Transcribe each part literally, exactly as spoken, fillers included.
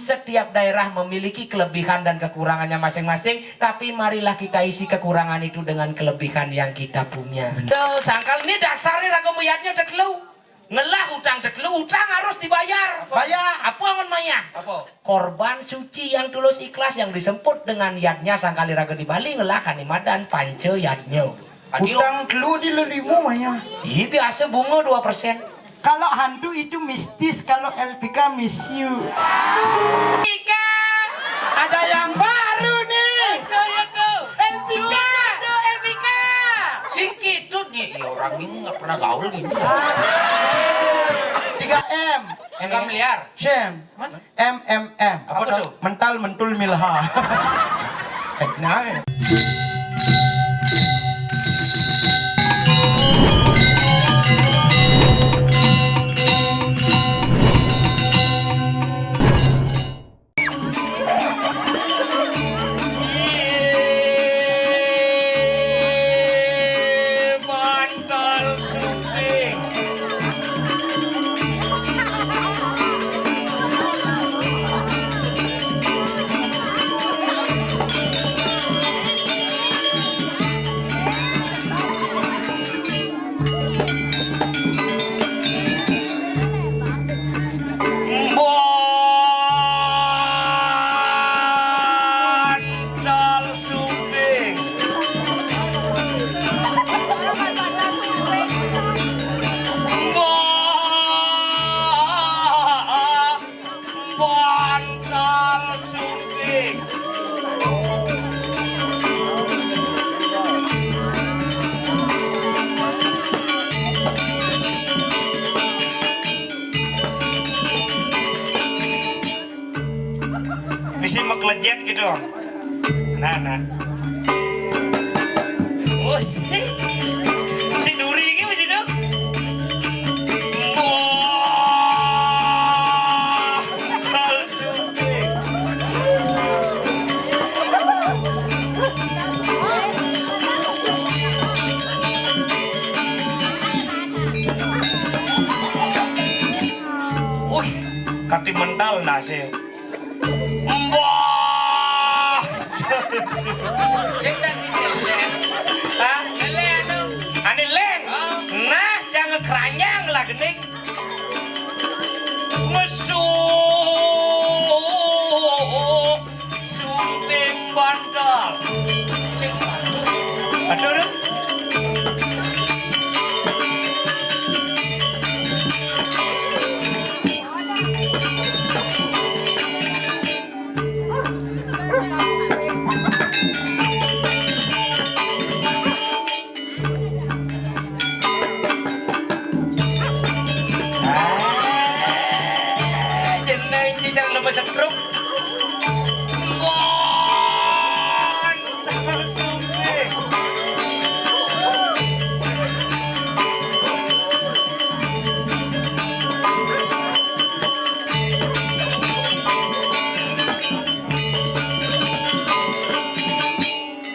Setiap daerah memiliki kelebihan dan kekurangannya masing-masing, tapi marilah kita isi kekurangan itu dengan kelebihan yang kita punya. Tuh, sangkal ini dasarnya raga yadnya tetelu. Ngelah utang tetelu, utang harus dibayar. Bayar. Apa amun mayah? Apa? Korban suci yang tulus ikhlas yang disebut dengan yadnya sangkal raga di Bali ngelah kanimadan panca yadnya. Utang telu di lelimo mayah. Iya, biasa bunga dua persen. Kalau hantu itu mistis, kalau L P K miss you. L P K. Ada yang baru nih. Itu, itu. L P K. Itu, L P K. Sing kitut nih, ya orang ini nggak pernah gaul gini. Tiga M. Tiga miliar. Shame. Mana? M M M. Apa tuh? Mental mentul milha. Nah. Bantal sumping. Bantal sumping. Bantal sumping. Mesti mekelejet gitu. Nah, nah. Oh, si. Si duri iki mesti dong. Wah. Wih, kati mental nasi. Mbah. Sing tadi lén. Hah? Lén, anu. Ane lén. Oh. Nah, jangan keranjang lah, Genik. Mesuk. Sumping bantal. Aduh, aduh. Ah, jeneng cicak lemes setruk. Wah, sumping.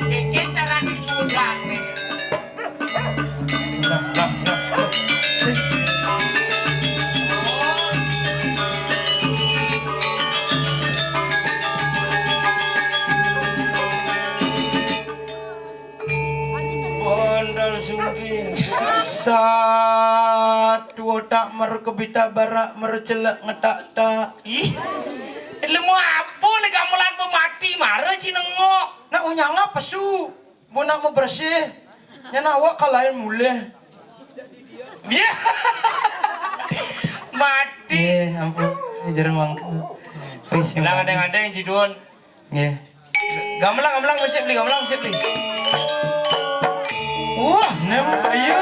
Iki carane ngundang nih. Nah, nah, nah. Bondol sumping. Satu otak mer kebita barak mer celek ngetak tak. Ih, lemu apa le gamelan pemati mara cinengok. Nak unyang apa su? Mun nak mau bersih, nyana awak kalahin mulih. Biar mati. Nggih, ampun. Nggih, jero mangke. Wis, nggih. Ngadeng-ngadeng, Cidun. Nggih. Gamelan, gamelan, mesti beli, gamelan, mesti beli. Wah, nem, ayo.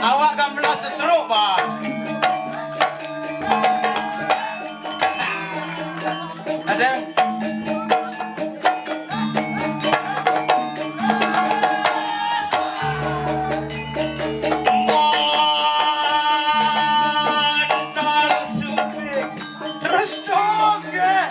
Awak gamelan setruk, Bang. Ada. Terus dong, ya.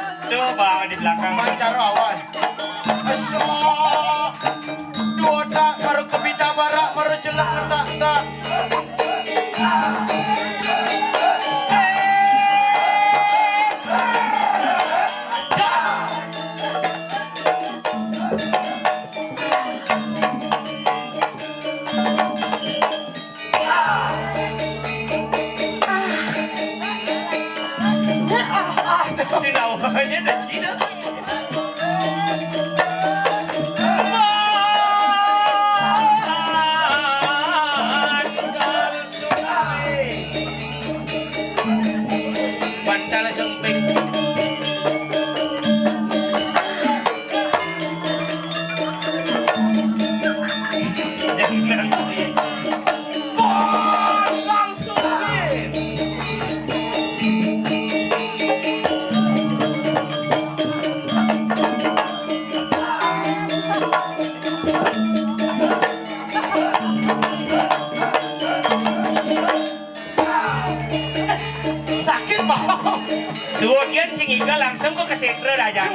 Sinawanya na Cina. Bantal sumping. Jangan sih. Bantal sumping. Sakit, Pak. Suwun yén sing iga langsung kok kesetra aja.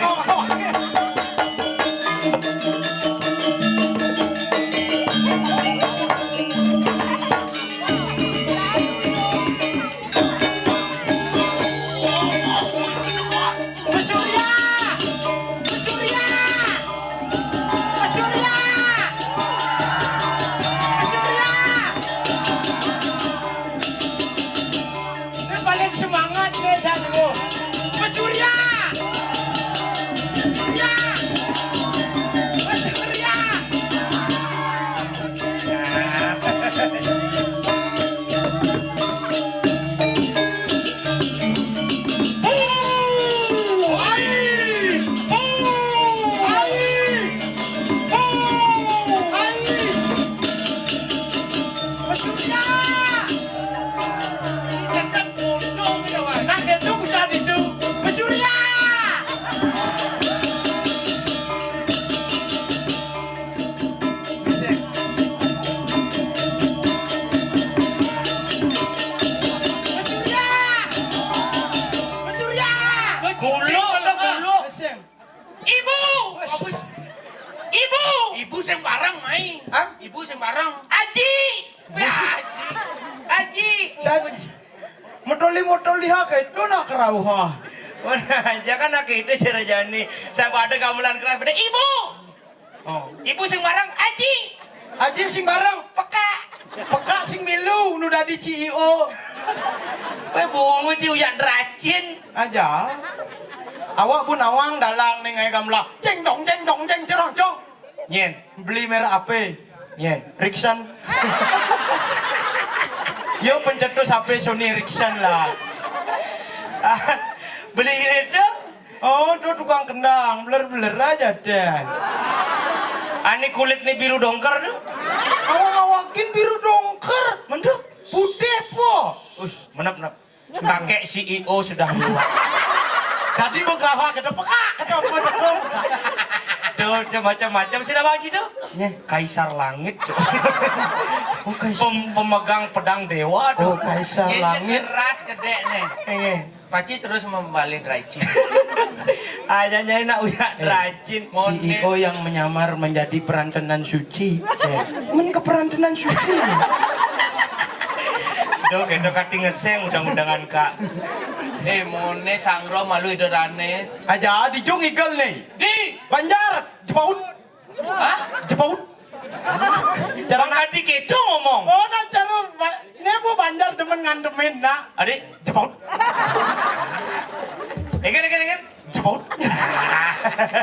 Pesurya! Pesurya! Pesurya! Pesurya! Ini paling semangat nih, dan, oh. Pesurya! Pesurya! Pesurya! Pesurya! Pesurya! Kulo, kulo. Ibu! Ibu! Ibu sing bareng, Mai. Hah? Ibu sing bareng. Aji! Ya, Aji. Aji! Dan motoli-motoli ha, kayak itu nak kerauh ha. Mana aja kan nak itu cara jani. Saya pada gamelan kelas pada ibu. Oh. Ibu sing bareng, Aji. Aji sing bareng, peka. Peka sing milu, nu dadi C E O. Wé bungu ci uyak dracin. Aja. Awak bu nawang dalang ning ai gamla. Ceng dong, ceng dong, ceng cerong, cong. Nyén. Beli merek apa? Nyén. Rikson. Yo pencetus H P Sony Ericsson lah. Beli itu. Oh, tuh tukang kendang, beler-beler aja deh. Ani kulit nih biru dongker tuh. Awak-awakin biru dongker. Menduk. Putih po. Ush, menep-nep. Kakek C E O sudah tua. Tadi mau kerapa, kata peka, kata apa, kata apa. Tuh, macam-macam sih, Bang Haji, tuh. Iya. Kaisar langit tuh. Oh, kaisar. Pem-, pemegang pedang dewa tuh. Oh, kaisar langit. Keras gedé nih. Iya. Pasti terus membalik racin. Aja nyari nak uyak racin. C E O yang menyamar menjadi perantenan suci. Cek. Men ke perantenan suci. Dok, itu kati ngeseng undang-undangan, Kak. Eh, mone sangro malu idorane. Aja, di Jung Igel nih. Di Banjar, Jepaut. Hah? Jepaut. Cara Bang Adi gitu ngomong. Oh, nah, cara ba-, ini apa Banjar demen ngandemin, nak? Adi, Jepaut. Ingin, ingin, ingin. Jepaut.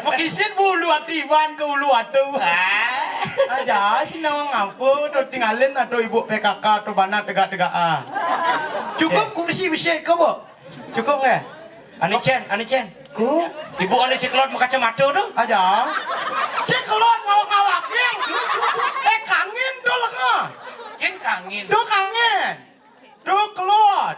Mekisin bulu hati Iwan ke ulu atu. Ah. Aja si nawang apa, tuh tinggalin atau ibu P K K atau bana tegak-tegak ah. Cukup kursi bisi ke, Bu? Cukup nggak? Ani Cen, Ani Cen. Ku? Ibu Ani si kelot mekacamata tuh. Aja. Cek kelot ngawak-ngawak, Ceng. Eh, kangin tuh lah, Kak. Cen kangin. Tuh kangin. Tuh kelot.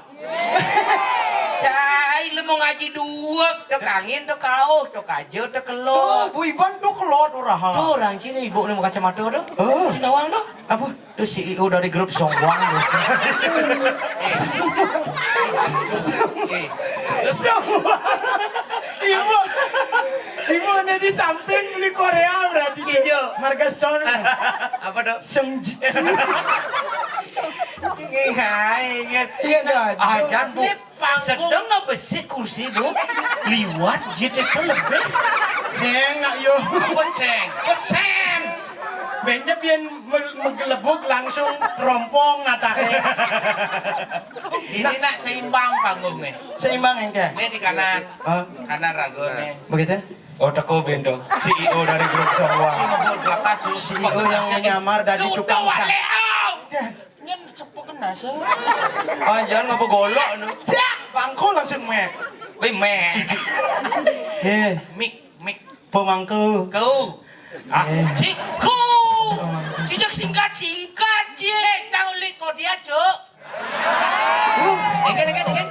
Cai, lu mau ngaji dua, tuh kangin, tuh kauh, tuh kaja, tuh kelot. Tuh, Bu Iban tuh kelot uraha. Tuh orang Cina ibu nih mekacamata tuh. Oh. Si nawang tuh. Apa? Itu C E O dari grup Songwang. Eh. Songwang. Ibu. Ibu ada di samping beli Korea berarti. Iya. Marga Song. Apa dok? Sengji. Nggih, nggih. Iya, dah. Ah, jan, Bu. Ini panggung. Sedeng ngebesik kursi, Bu. Liwat jit itu lebih. Sing, nak yo. Apa sing? Apa sing? Benjep yen me-, megelebuk langsung rompong natake. Ini nak seimbang panggungnya. Seimbang engke. Ini di kanan. Hah? Kanan ragone. Begitu? Oh, teko bendo. C E O dari grup Songwang. Si ngebut bekas, si C E O yang menyamar dari tukang sah. Leo. Ya. Nyen sepuh kena, sih. Ah, jangan ngapa golok, lu. Cak, bangku langsung mek. Wih, mek. Eh, mik, mik. Pemangku. Kau. Ah, eh. Ciku. Cicak singkat-singkat, Cik. Eh, tahu liko dia, Cuk. Dikit, dikit, dikit.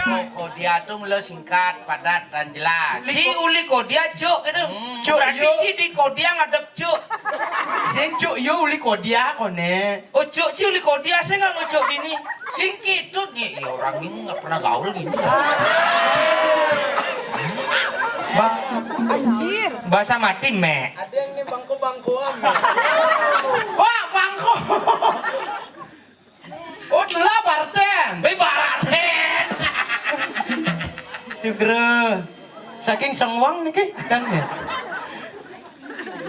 Kok dia tuh melo singkat, padat, dan jelas. Si uli kodia, Cuk, gitu. Hmm. Cuk, berarti yo. Ci di kodia ngadep, Cuk. Sing, Cuk, yo uli kodia, kone. Oh, Cuk, ci uli kodia, sing nggak ngucuk ini. Sing kitut nih, ya orang ini nggak pernah gaul gini. Ba- Anjir. Bahasa mati, Mek. Ada yang nih bangku-bangkuan. Wah, bangku. Oh, telah Barten. Wih, Barten. Sugro. Saking Sengwang niki kan ya.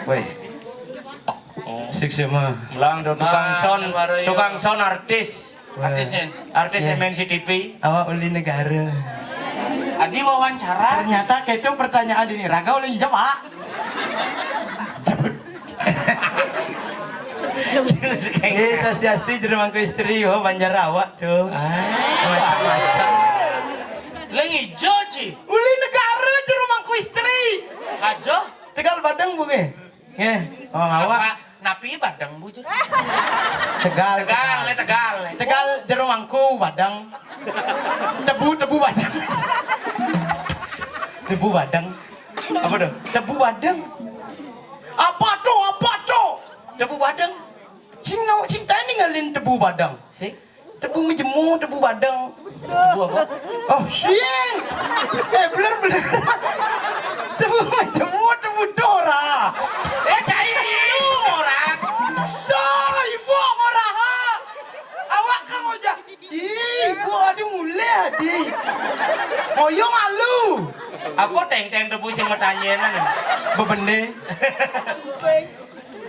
Woi. Sik sih mah. Melang do tukang sound, tukang sound artis. Artisnya. Artis M N C T V. Awak uli negara. Adi wawancara. Ternyata itu pertanyaan ini. Raga uli jawab, Pak. Eh, swastiastu, jero mangku istri, oh, Banjar awak tuh. Ah. Macam-macam. Lagi ijo, Ci. Uli negara jero mangku istri. Ajo. Tegal Badeng, Bu, nggih? Nggih. Oh, awak. Apa? Napi Badeng, Bu, Ci? Tegal, Tegal, Tegal. Tegal. Tegal jero mangku Badeng. Tebu, Tebu Badeng. Tebu Badeng. Apa tuh? Tebu Badeng. Apa tuh? Apa tuh? Tebu Badeng. Sing nau, sing tani ngalin Tebu Badeng. Si? Tebu ngejemu, Tebu Badeng. Tebu apa? Oh, sing. Eh, bener, bener. Tebu ngejemu, Tebu Dora. Eh, cai itu orang. Tuh, ibu orang. Awak kan ngojak. Ih, ibu adi mulai adi. Oyong alu. Aku teng-teng Tebu sing metanyenan. Bebende.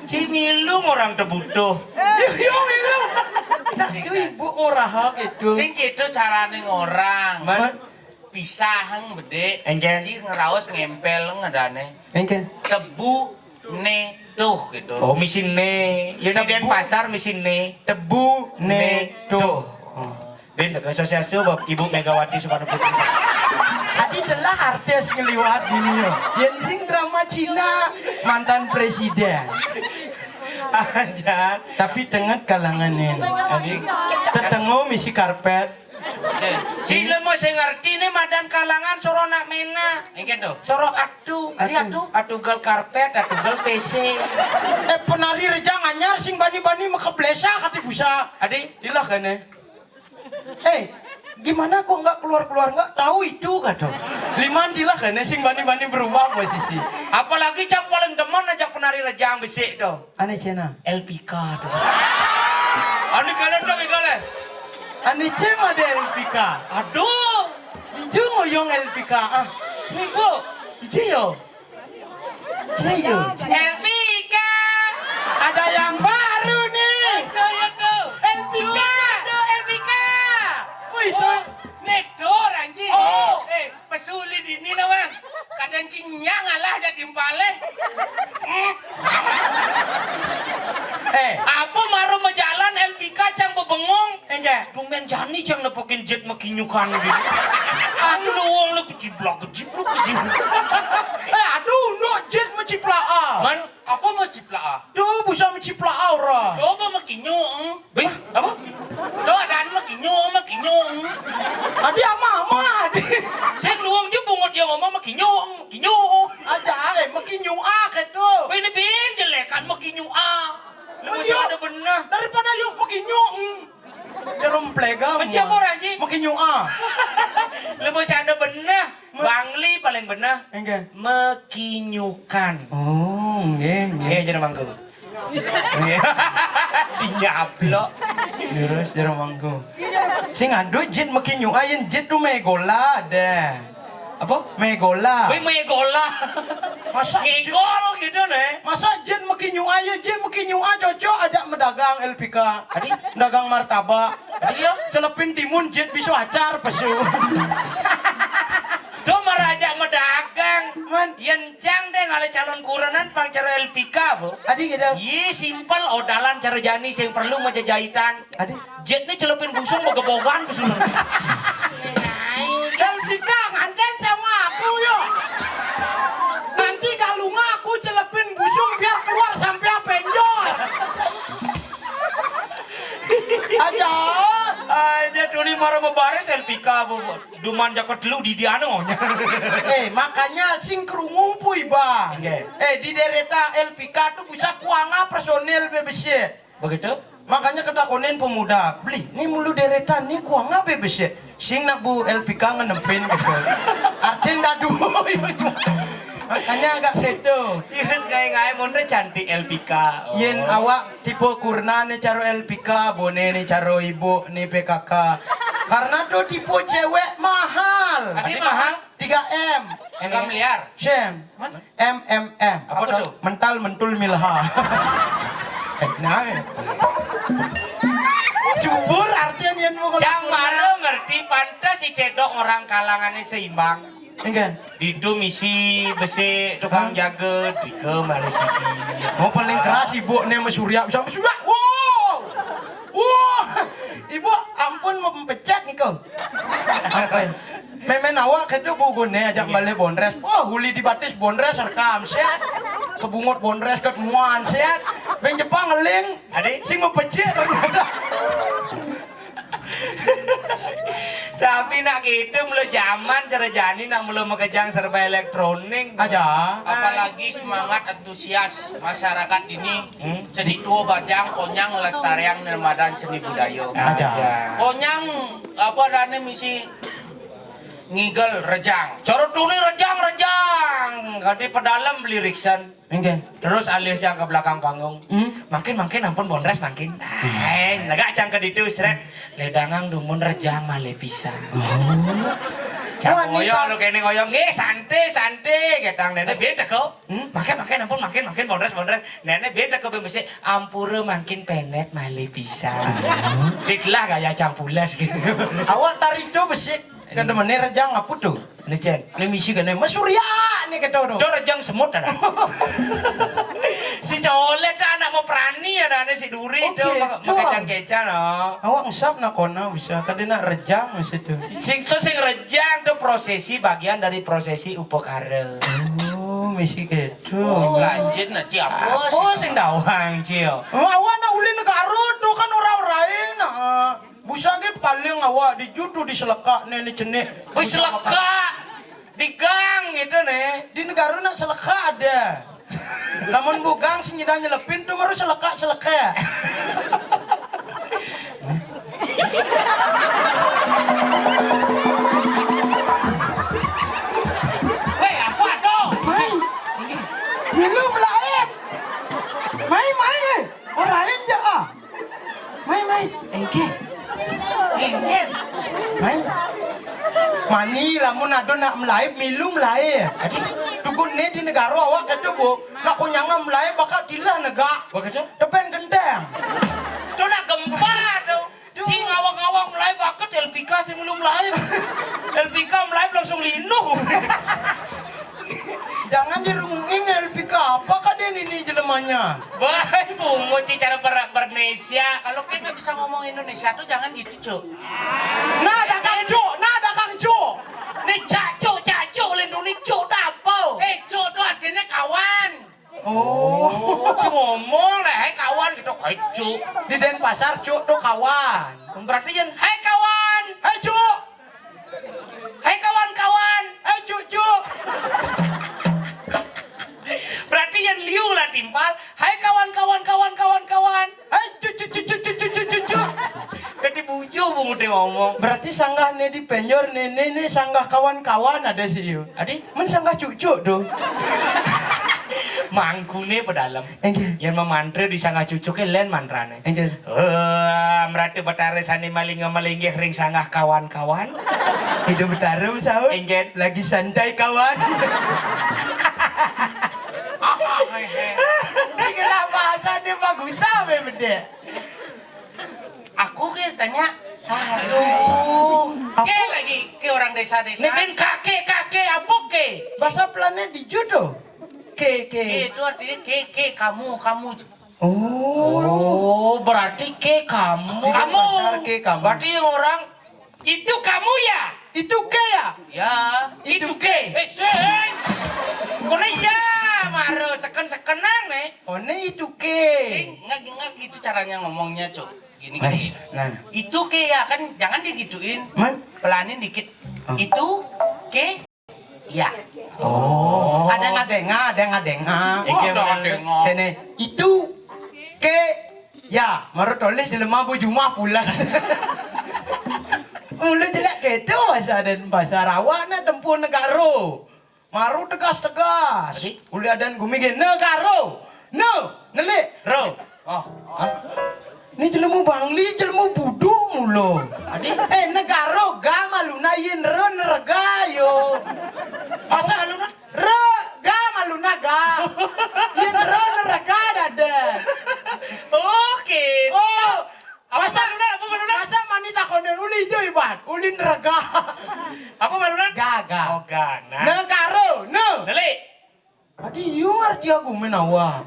Ci milu orang tebutuh. Yo, yo, milu. Tak cuy, Bu, ngorah gitu. Sing gitu carane ngorang. Man. Pisah, Bede. Engken. Ci ngeraos ngempel ngedane. Engken. Tebu ne tuh gitu. Oh, misi ne. Ya, di Denpasar misi ne. Tebu ne tuh. Oh. Bin, swastiastu, Bapak Ibu Megawati Soekarno Putri. Adi telah artis ngeliwat dunia. Yen sing drama Cina, mantan presiden. Aja. Tapi tenget kalangan ini. Adi. Tetengo misi karpet. Eh, Cina mau sing ngerti nih madan kalangan soro nak mena. Engke tuh. Soro atu. Adi atu. Atu gel karpet, atu gel P C. Eh, penari rejang anyar sing bani-bani mekeblesa kati busa. Adi. Ilah kene. Eh, gimana kok nggak keluar-keluar, nggak tahu itu, kata. Liman dilah kene sing bani-bani berubah posisi. Apalagi cak paling demen aja penari rejang besik tuh. Ane cena. L P K tuh. Ane kalian tuh gale. Ane cema de L P K. Aduh. Ijo ngoyong L P K ah. Minggu. Ijo yo. Cek yo. L P K. Ada yang baru nih. Aduh, ya tuh. L P K. Aduh, L P K. Wih, itu. Oh, nek dor, anjing. Oh. Eh, pesulit ini, nawang. Kadang cinya ngalah jadi empale. Eh. Apa maro majalan L P K cang bebengong? Enggak. Tumben jani cang nepukin jet mekinyukan gitu. Aduh, wong lu kejiblak, kejiblak, kejiblak. Eh, aduh, no jet meciplaa. Man, apa meciplaa? Tuh, bisa meciplaa ora. Tuh, apa mekinyuk? Bih, apa? Tuh, dan mekinyuk, mekinyuk. Adi ama, ama, adi. Saya keluang je bungut dia ngomong mekinyuk, mekinyuk. Aja, eh, mekinyuk ah, ketu. Ini bin jelekan mekinyuk ah. Lu masih ada benar. Daripada yuk mekinyuk. Jarum plega. Mencium orang, Ji? Mekinyuk ah. Lu masih ada benar. Bangli paling benar. Enggak. Mekinyukan. Oh, nggih, nggih. Nggih, jeneng mangku. Dinyablok. Terus jero mangku. Sing ado jit makinyu'a, yen jit tu megola deh. Apa? Megola. Wih, megola. Masa jit, ngegol gitu, nih. Masa jit makinyu'a, ya jit makinyu'a cocok ajak medagang, Elvika. Adi? Dagang martabak. Adi, ya? Celepin timun, jit bisu acar, pesu. Do marajak medagang. Man. Yen cang deh ngalih calon kurenan pang cara Elvika, Bu. Adi gitu. Yi, simpel, odalan cara jani sing perlu majajahitan. Adi. Jit nih celepin busung begebogan, pesu. Elvika, nganten sama aku, yuk. Nanti kalunga aku celepin busung biar keluar sampai penjor. Aja. Aja tuli mara mabaris Elvika, Bu. Duman jaket lu di, di anu. Eh, makanya sing krungu pu iba. Nggih. Eh, di deretan Elvika tu bisa kuanga personil bebesik. Begitu? Makanya ketakonin pemuda, "Beli, ni mulu deretan, ni kuanga bebesik." Sing nak Bu Elvika ngenempin gitu. Artin dadu. Makanya agak gitu. Terus ngai-ngai mun cantik Elvika. Oh. Yen awak tipe kurna ni caro Elvika, bone ni caro ibu ni P K K. Karena tu tipe cewek mahal. Adi mahal? Tiga M. Tiga miliar. Cem. Mana? M M M. Apa tuh? Mental mentul milha. Eh, nah. Subur artinya yen mau. Jam malu ngerti pantes si cedok orang kalangannya seimbang. Enggak. Ditu misi besi tukang jaga, dike Malaysia. Mau paling keras ibu nih mesurya, bisa mesurya. Wow. Wah, ibu ampun mau pencet nih kau. Apa ya? Memen awak itu bu gune ajak balik bondres. Wah, huli di batis bondres rekam set. Kebungut bondres ketemuan set. Beng Jepang ngeling. Adi? Sing mau pecik ternyata. Tapi nak gitu mula zaman cara jani nak mula makejang serba elektronik. Aja. Apalagi semangat antusias masyarakat ini. Hmm? Cedek tua bajang konyang lestariang nemadan seni budaya. Aja. Aja. Konyang apa adanya misi ngigel rejang. Cara tuni rejang, rejang. Kadi pedalem beli Riksen. Enggak. Terus alih siang ke belakang panggung. Hmm? Makin, makin ampun bondres makin. Hai, negak cang ke ditu sret. Ledangang dumun rejang malih pisan. Oh. Cang ngoyong lu kene ngoyong. Nggih, santai, santai. Ketang nenek beda kok. Hmm? Makin, makin ampun, makin, makin bondres, bondres. Nenek beda kok besi. Ampura makin penet malih pisan. Hmm. Ditelah gaya cang pules gitu. Awak tari tu besi. Kada mana rejang apa tu? Ni Cen. Ni misi kena Mas Surya ni kata tu. Tu rejang semut ada. Si Colek tu anak mau perani ada ni si Duri tu. Oke, mak-, tu. Makecang-kecang, oh. Awak ngesap nak kona bisa. Kada nak rejang mesti tu. Sing tu sing rejang tu prosesi bagian dari prosesi upakara. Oh, misi gitu. Oh, ganjil nak ci apa sih? Oh, sing dawang, Cio. Awak nak uli negara tu kan orang-orang nak. Busa ge paling awak di jutu di selekak ne, ne cenik. Wis selekak. Di gang gitu ne. Di negara nak selekak ada. Namun bu gang sing nyidang nyelepin tu baru selekak-selekak. Weh, apa tu? Mai. Minum lain. Mai, mai. Orang lain je ah. Mai, mai. Engke. Engke. Mai. Mani lamun ado nak melaib, milu melaib. Adi? Tugun ne di negara awak kata, Bu. Nak konyang melaib bakal tilah negak. Bakal tu? Tepen gendang. Tu nak gempa tu. Si ngawang-ngawang melaib bakal Elvika si milu melaib. Elvika melaib langsung linuh. Jangan dirunguin Elvika, apa kade ini jelemanya? Baik, bungut si cara ber-, bernesia. Kalau kayak nggak bisa ngomong Indonesia tuh jangan gitu, Cuk. Nah, ada Kang Cuk, nah, ada Kang Cuk. Ni cacuk, cacuk, lindungi Cuk, dah apa? Eh, Cuk tuh artinya kawan. Oh, si ngomong lah, hai kawan gitu, hai Cuk. Di Denpasar, Cuk tuh kawan. Berarti yen, hai kawan, hai Cuk. Hai kawan-kawan, hai Cuk, Cuk. Berarti yen liu lah timpal, hai kawan-kawan, kawan-kawan, kawan. Hai Cuk, Cuk, Cuk. Jadi bujur bungut dia ngomong. Berarti sanggah ne di penjor ne, ne, ne sanggah kawan-kawan ada sih, yo. Adi? Men sanggah Cuk, Cuk tuh. Mangkune pedalem. Inggih. Yen mamantra di sanggah cucuke len mantrane. Inggih. Eh, mratu Betara sane malinga malinggih ring sanggah kawan-kawan. Hidup Betara saut. Inggih. Lagi santai kawan. Sing lah bahasane bagus ae bedek. Aku ke tanya, aduh, ke lagi ke orang desa-desa. Ini kan kakek-kakek apa ke? Bahasa planet di judo. Ke, ke. Ke itu artinya ke, ke, kamu, kamu. Oh. Oh, berarti ke kamu. Kamu. Pasar ke kamu. Berarti yang orang itu kamu ya? Itu ke ya? Ya. Itu ke. Eh, sing. Kono ya, maro seken-sekenan, eh. Kono itu ke. Sing, nggak, nggak gitu caranya ngomongnya, Cuk. Gini, gini. Nah, nah. Itu ke ya, kan jangan digituin. Man? Pelanin dikit. Oh. Itu ke ya. Oh. Ada ngadenga, ada ngadenga. Iki ada ngadenga. Kene, itu ke ya, maro tulis jelema bu jumah pulas. Mulu jelek gitu bahasa dan bahasa rawa na tempuh negaro. Maro tegas-tegas. Adi? Uli adan gumi ge negaro. Ne, nelik. Ro. Oh. Hah? Ni jelemu Bangli, jelemu budu mulo. Adi? Eh, negaro ga maluna yin re nerega yo. Masa maluna? Re ga maluna ga. Yin re nerega dade. Oke. Oh, apa masa maluna? Apa maluna? Masa mani takone uli jo iban, uli nerega. Apa maluna? Ga, ga. Oh, ga. Nah. Negaro, ne. Nelik. Adi, yu ngerti aku menawa.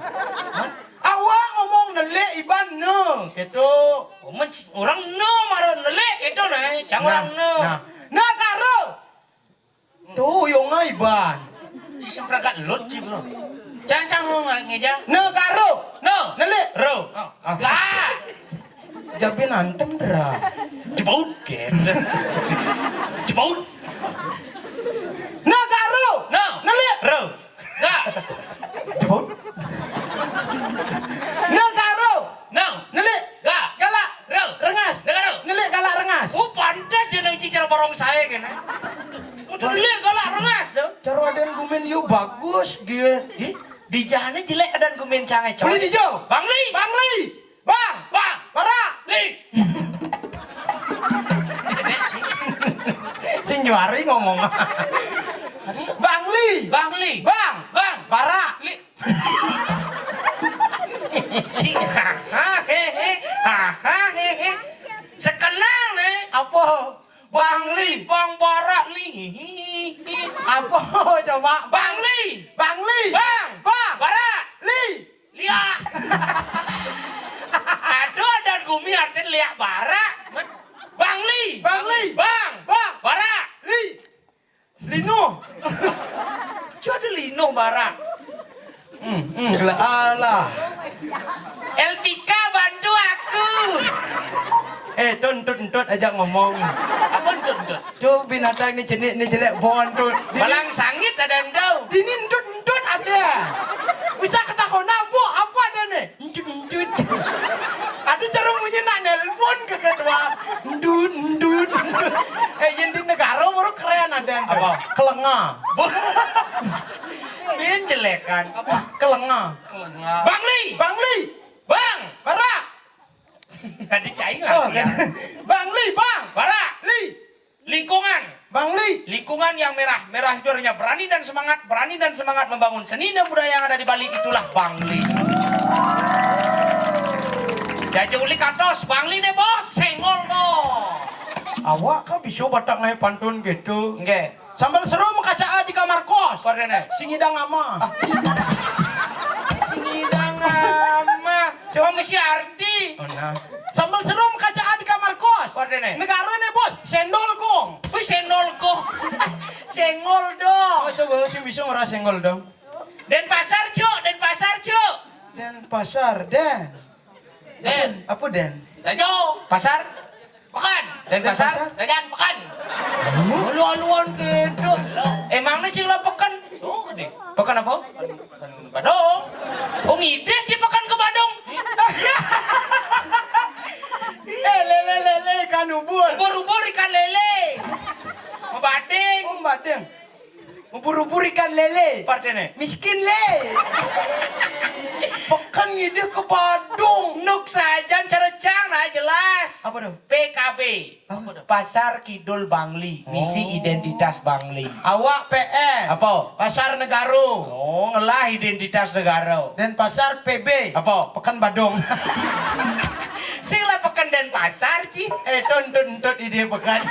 Awak ngomong nelik iban ne, gitu. Oh, men-, orang ne maro nelik gitu nah, cang orang ne. Nah, nah karo. Tuh, yo ngai iban. Ci semprakat lut ci, bro. Cang, cang, ngeja. Ne karo. No. Nelik. Ro. Oh, oh. Ga. Jabin antem dera. Jebut, ken. Jebut. Ne karo. No. Nelik. Ro. Ga. Jebut. Ne karo. No. Nelik. Ga. Galak. Ro. Rengas. Negaro. Nelik galak rengas. Oh, pantes jeneng cicer borong saya kene. Udah nelik galak rengas tuh. Cara aden gumin yu bagus, gie. Ih, di jane jelek adan gumin cangai, coy. Beli dijo. Bangli. Bangli. Bang. Bang. Bara. Li. Sing juari ngomong. Bangli. Bangli. Bang. Bang. Bara. Li. Sing, ha, ha, he, he. Ha, ha, he, he. Sekenang, eh. Apa? Bangli. Bang Bara, li. Hi, hi, hi, hi. Apa coba? Bangli. Bangli. Bang. Bang. Bara. Li. Liak. Aduh, adan gumi artin liak bara. Bangli. Bangli. Bang. Bang. Bara. Li. Lino. Cu ada lino bara. Hmm, hmm, alah. Elvika, bantu aku. Eh, tu entut-entut ajak ngomong. Apa entut-entut? Tu binatang ni jenik ni jelek bon tu. Balang sangit ada endau. Dini entut-entut ada. Bisa ketakon apa? Apa ada ni? Entut-entut. Ada cara munyi nak nelpon ke ketua. Entut, entut, entut. Eh, yang di negara baru keren ada. Apa? Kelenga. Bo-, Bin jelekan. Apa? Kelenga. Kelenga. Bangli. Bangli. Bang. Bara. Tadi cai lah. Oh, ya. Bangli, Bang. Bara. Li. Lingkungan. Bangli. Lingkungan yang merah, merah itu artinya berani dan semangat, berani dan semangat membangun seni dan budaya yang ada di Bali, itulah Bangli. Jaja uli katos, Bangli ne bos, senggol no. Awak kan bisa batak ngai pantun gitu. Nggih. Sambal serum kaca di kamar kos. Apa artine? Sing idang ama. Ah, sing idang ama. Coba mesti arti. Oh, nah. Sambal serum kaca di kamar kos. Apa artine? Negara ne bos, sendol gong. Wih, sendol gong. Senggol dong. Oh, coba sing bisa ora senggol dong. Denpasar, Cuk, Denpasar, Cuk. Denpasar, Den. Den. Apa, Den? Lajo. Pasar. Pekan. Denpasar. Denpasar. Lajan pekan. Alu-aluan gitu. Emangnya sing lah pekan? Oh, gede. Pekan apa? Pekan Badung. Oh, ngidih sih pekan ke Badung. Eh, lele, lele, ikan ubur. Ubur-ubur ikan lele. Bading. Oh, bading. Ubur-ubur ikan lele. Apa artiné? Miskin, Lé. Peken ngidih ka Badung. Nuk sajan cara cang, nah jelas. Apa to? P K B. Apa to? Pasar Kidul Bangli, misi Oh. Identitas Bangli. Awak P N. Apa? Pasar Negara. Oh, ngelah identitas negara. Denpasar P B. Apa? Peken Badung. Sing lah peken Denpasar, Ci. Eh, to entut-entut idih peken.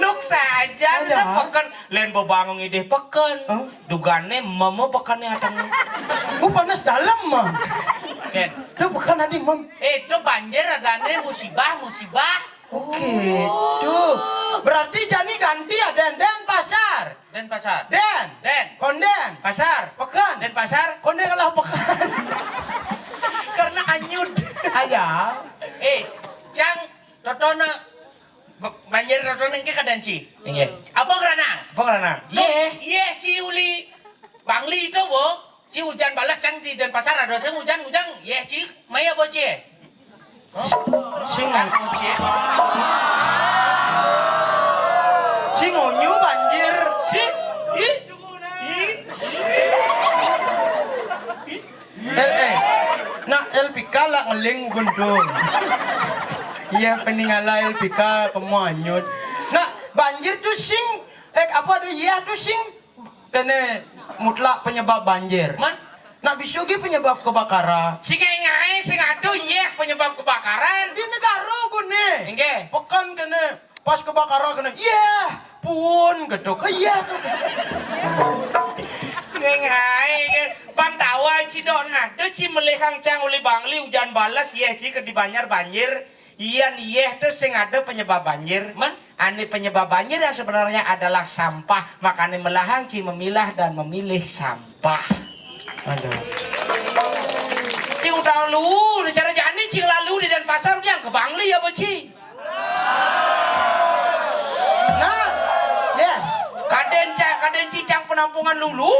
Nuk sajan, Aja. Peken. Lén bebangun idih peken. Hah? Dugané meme pekenné ateng. Oh, panas dalem, Mam. Kén. To peken adi, Mam. Eh, to banjir adané musibah, musibah. Oké, to. Berarti jani ganti ya, Dén. Denpasar. Denpasar. Dén. Dén. Kondén. Pasar. Peken. Denpasar. Kondén kalah peken. Karena anyut. Aja. Eh, cang, totona, ba-, banjir totona engké kadén, Ci. Inggih. Apa geranang? Apa geranang? Tuh, Yéh. Yéh, Ci, uli Bangli to, Bo. Ci, ujan bales cang di Denpasar, ada sing ujan-ujan, yéh, Ci, maya bocé. Hah? Sing Cang bocé. Sing onyu banjir. Sing, ih, ih, ih. Eh, eh. Nak Elvika lah ngeling guntung. Iya, peninggalan Elvika kemu anyut. Nak banjir to sing, eh, apa ada, iya, to sing kéné mutlak penyebab banjir. Man? Nak bisu gén penyebab kebakaran. Sing ngaé sing ada, yéh, penyebab kebakaran. Di negara guné. Inggih. Peken kéné pas kebakaran kéné, yéh, puun kéto. Ke yéh to. Sing ngaé gén. Pang tawa, Ci, dok, nah, to, Ci, melihang cang uli Bangli ujan bales, yéh, Ci, ké di banjar banjir. Yan yéh to sing ada penyebab banjir. Man? Ané penyebab banjir yang sebenarnya adalah sampah. Makané melahang, Ci, memilah dan memilih sampah. Aduh. Sing utang lu, cara jani, Ci, lalu di Denpasar, yang ke Bangli ya, Bo, Ci? Nah, yes. Kadén, Ca-, kadén, Ci, cang penampungan lulu.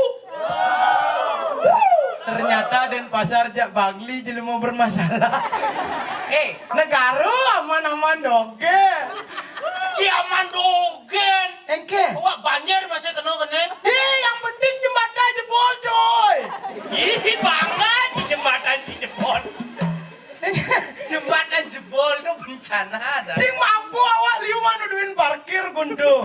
Ternyata Denpasar jak Bangli jelema bermasalah. Eh, negara aman-aman dogén. Ci, aman dogén. Engké. Wah, banjir masih kena kéné. Ih, yang penting jembatan jebol, coy. Ih, bangga, Ci, jembatan, Ci, jebol. Jembatan jebol to bencana ada. Sing mabuk awak liu mah nuduhin parkir guntu.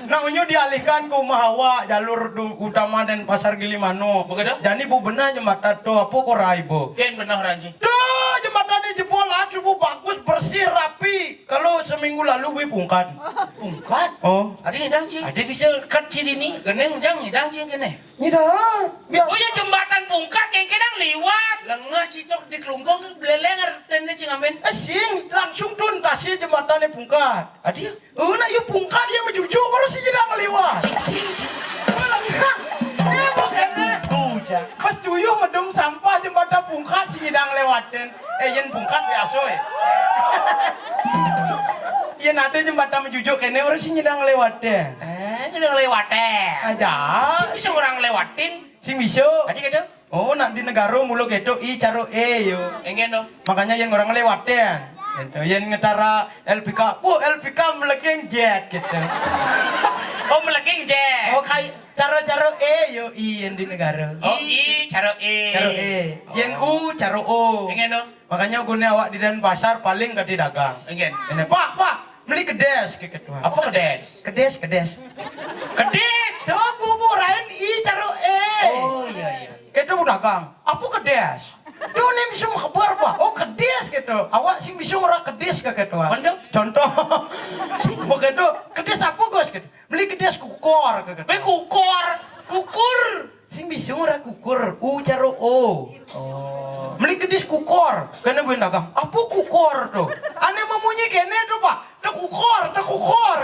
Nah, unyu dialihkan ke rumah awak, jalur du-, utama Denpasar Gilimanuk. Begitu? Jani bu benah jembatan to, apa ko rai bu? Kén benah rai, Ci. To, jembatan ini jebol lah, cukup bagus, bersih, rapi. Kalau seminggu lalu bui pungkat. Pungkat? Oh. Ada nyidang, Ci. Ada bisa kat, Ci, dini. Geneng nyidang, nyidang, Ci, kéné. Nyidang, biasa. Oh ya, jembatan pungkat yang kedang liwat. Lengah, Ci, tok di Klungkung, beleng artiné, Ci, ngamen. Eh, sing, langsung tuntas ya jembatannya pungkat. Ada ya? Oh, nak ya pungkat ya mejujuk baru sing nyidang liwat. Cing, cing, cing. Lengah. Ya, makanya. Tuh, Cak. Pas tuyuh medum sampah jembatan pungkat sing nyidang lewatin. Eh, yén pungkat biasa ya. Yén ada jembatan mejujuk kéné orang sing nyidang lewatin. Eh, nyidang lewatin. Aja. Sing bisa orang lewatin. Sing bisa. Tadi kata? Oh, nak di negara mula kéto I cara E yo. Enggak no. Makanya yén orang lewatin. Gitu. Yén ngetara L P K, wah, L P K meleging jet gitu. Oh, meleging jet. Oh, kayak cara-cara E yo, I yang di negara. Oh, I, cara E. Cara E. Yén U, cara O. Enggak no. Makanya guné awak di Denpasar paling kati dagang. Enggak. Ini, "Pak, Pak, beli kedés," ke ketua. Apa kedés? Kedés, kedés. Kedés. Coba bu, bu, lain I cara E. Oh, iya, iya. Kita bu dagang. Apa kedés? Tuh nih bisa kabar, Pak. Oh, kedés gitu. Awak sing bisa ngora kedés ke ketua. Bener. Contoh. Begitu, "Kedés apa, Gus?" Gitu. "Beli kedés kukor," ke ketua. Beli kukor. Kukur. Sing bisa ngora kukur, U cara O. Oh. Beli kedés kukor, kéné buin dagang. Apa kukor to? Ané memunyi kéné to, Pak. Tekukor, tekukor.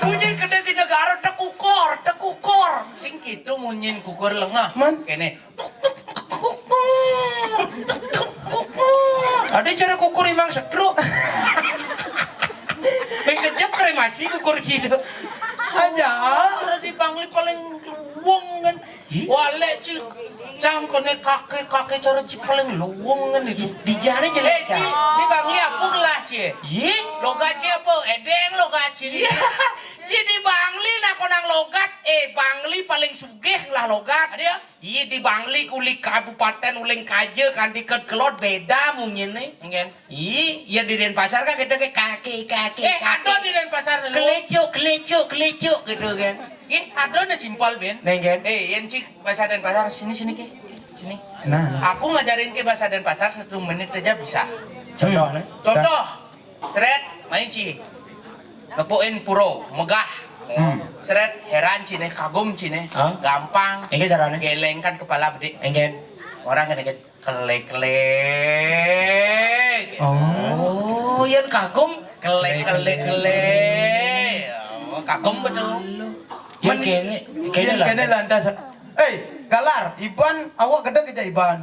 Munyin kedés di negara, tekukor, tekukor. Sing gitu munyin kukur lengah. Man? Kéné. Ada cara kukur imang setruk. Beng kejep kremasi kukur cina. Aja. Cara di Bangli paling wong kan. Walé, Ci. Cang koné kaké-kaké cara ci paling luwung ngéné. Di jari jelek, eh, Cang. Ci, di Bangli apa gelah, Ci? Yé? Logat Ci apa? Édéng logat Ci. Iya. Ci di Bangli nak konang logat. Eh, Bangli paling sugih lah logat. Ada ya? Iya, di Bangli uli kabupatén uling kaja kanti ket kelod béda munyiné. Enggén. Ih, ya di Denpasar kan kita ke kaki, kaki, eh, kaki. Ada di Denpasar lu. Kelecuk, kelecuk, kelecuk gitu kan. Ih, ada nih simpel, Ben. Neng kan? Eh, yang cik bahasa Denpasar, sini, sini ke. Sini. Nah, nah. Aku ngajarin ke bahasa Denpasar satu menit aja bisa. Contoh, hmm, nih. Contoh, seret, main ci. Nepukin puro, megah. Hmm. Seret, heran ci nih, kagum ci nih. Hah? Gampang. Enggak caranya. Gelengkan kepala bedik. Enggak. Orang kena Kelé-kelé. Oh, yén kagum. Kelé-kelé-kelé. Oh, kagum betul. Yén kéné, kéné lantas. Eh, Galar, Iban, awak gedeg aja Iban.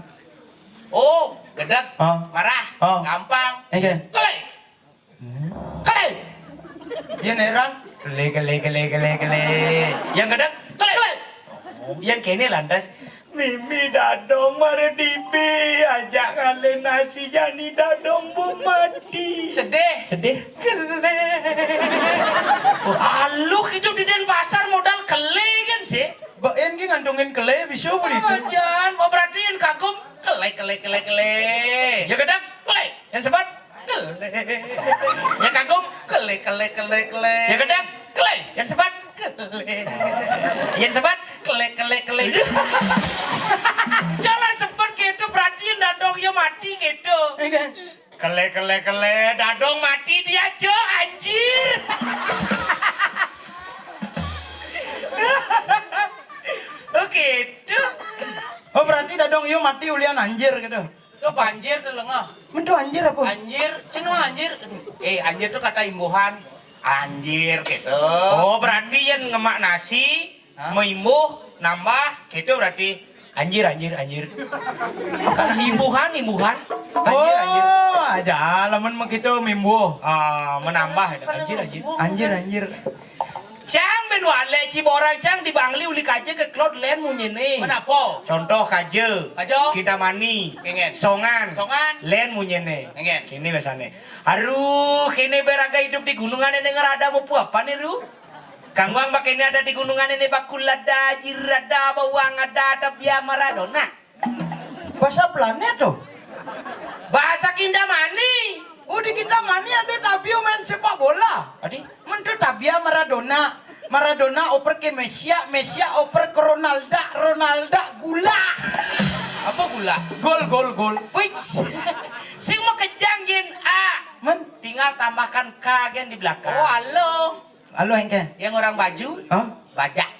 Oh, gedeg. Ah. Marah. Ah. Gampang. Oké. Kelé. Kelé. Yén heran. Kelé, kelé, kelé, kelé, kelé. Yang gedeg, kelé. Kelé. Oh, yang kéné lantas. Mimi dadong mara dibi, ajak ngalih nasi jani dadong bu mati. Sedih. Sedih. Kelé. Wah, aluh itu di Denpasar modal kelé kan sih? Baén ki ngantungin kelé bisu beli itu. Jan, mau perhatiin kagum. Kelé, kelé, kelé, kelé. Ya gedeg, kelé. Yang sebat. Kelé. Ya kagum. Kelé, kelé, kelé, kelé. Ya gedeg. Kelé. Yang sebat. Kelé. Yang sebat. Kelé, kelé, kelé. Jangan sebat gitu, berarti dadong ya mati gitu. Iya. Kelé, kelé, kelé, dadong mati dia, Cok, anjir. Oke, itu. Oh, berarti dadong yo mati ulian anjir gitu. Itu banjir tuh lengah. Mentu anjir apa? Anjir, sing mah anjir. Eh, anjir tuh kata imbuhan. Anjir gitu. Oh, berarti yang ngemak nasi, hah? Meimbuh, nambah, gitu berarti. Anjir, anjir, anjir. Karena imbuhan, imbuhan. Anjir, anjir. Oh, aja lamun begitu mimbuh. Ah, menambah. Anjir, anjir. Anjir, anjir. Cang ben walé ci borang cang di Bangli uli kaja ke kelod lén munyiné. Menapa? Contoh kaja. Kaja. Kintamani. Enggén. Songan. Songan. Lén munyiné. Enggén. Kéné biasané. Aduh, kéné beraga hidup di gunungan ini ngerada mupu apa nih, Ru? Kangguang bak ini ada di gunungan ini bakul ada, jir ada, bawang ada, tabia Maradona. Bahasa planet tuh. Bahasa Kintamani. Oh, di Kintamani ada tabia main sepak bola. Adi? Mentu tabia Maradona. Maradona oper ke Messi, Messi oper ke Ronaldo, Ronaldo gula. Apa gula? Gol, gol, gol. Wih, sing mau kejang jin A. Men? Tinggal tambahkan K gen di belakang. Oh, halo. Halo, engke. Yang orang baju, hah? Bajak.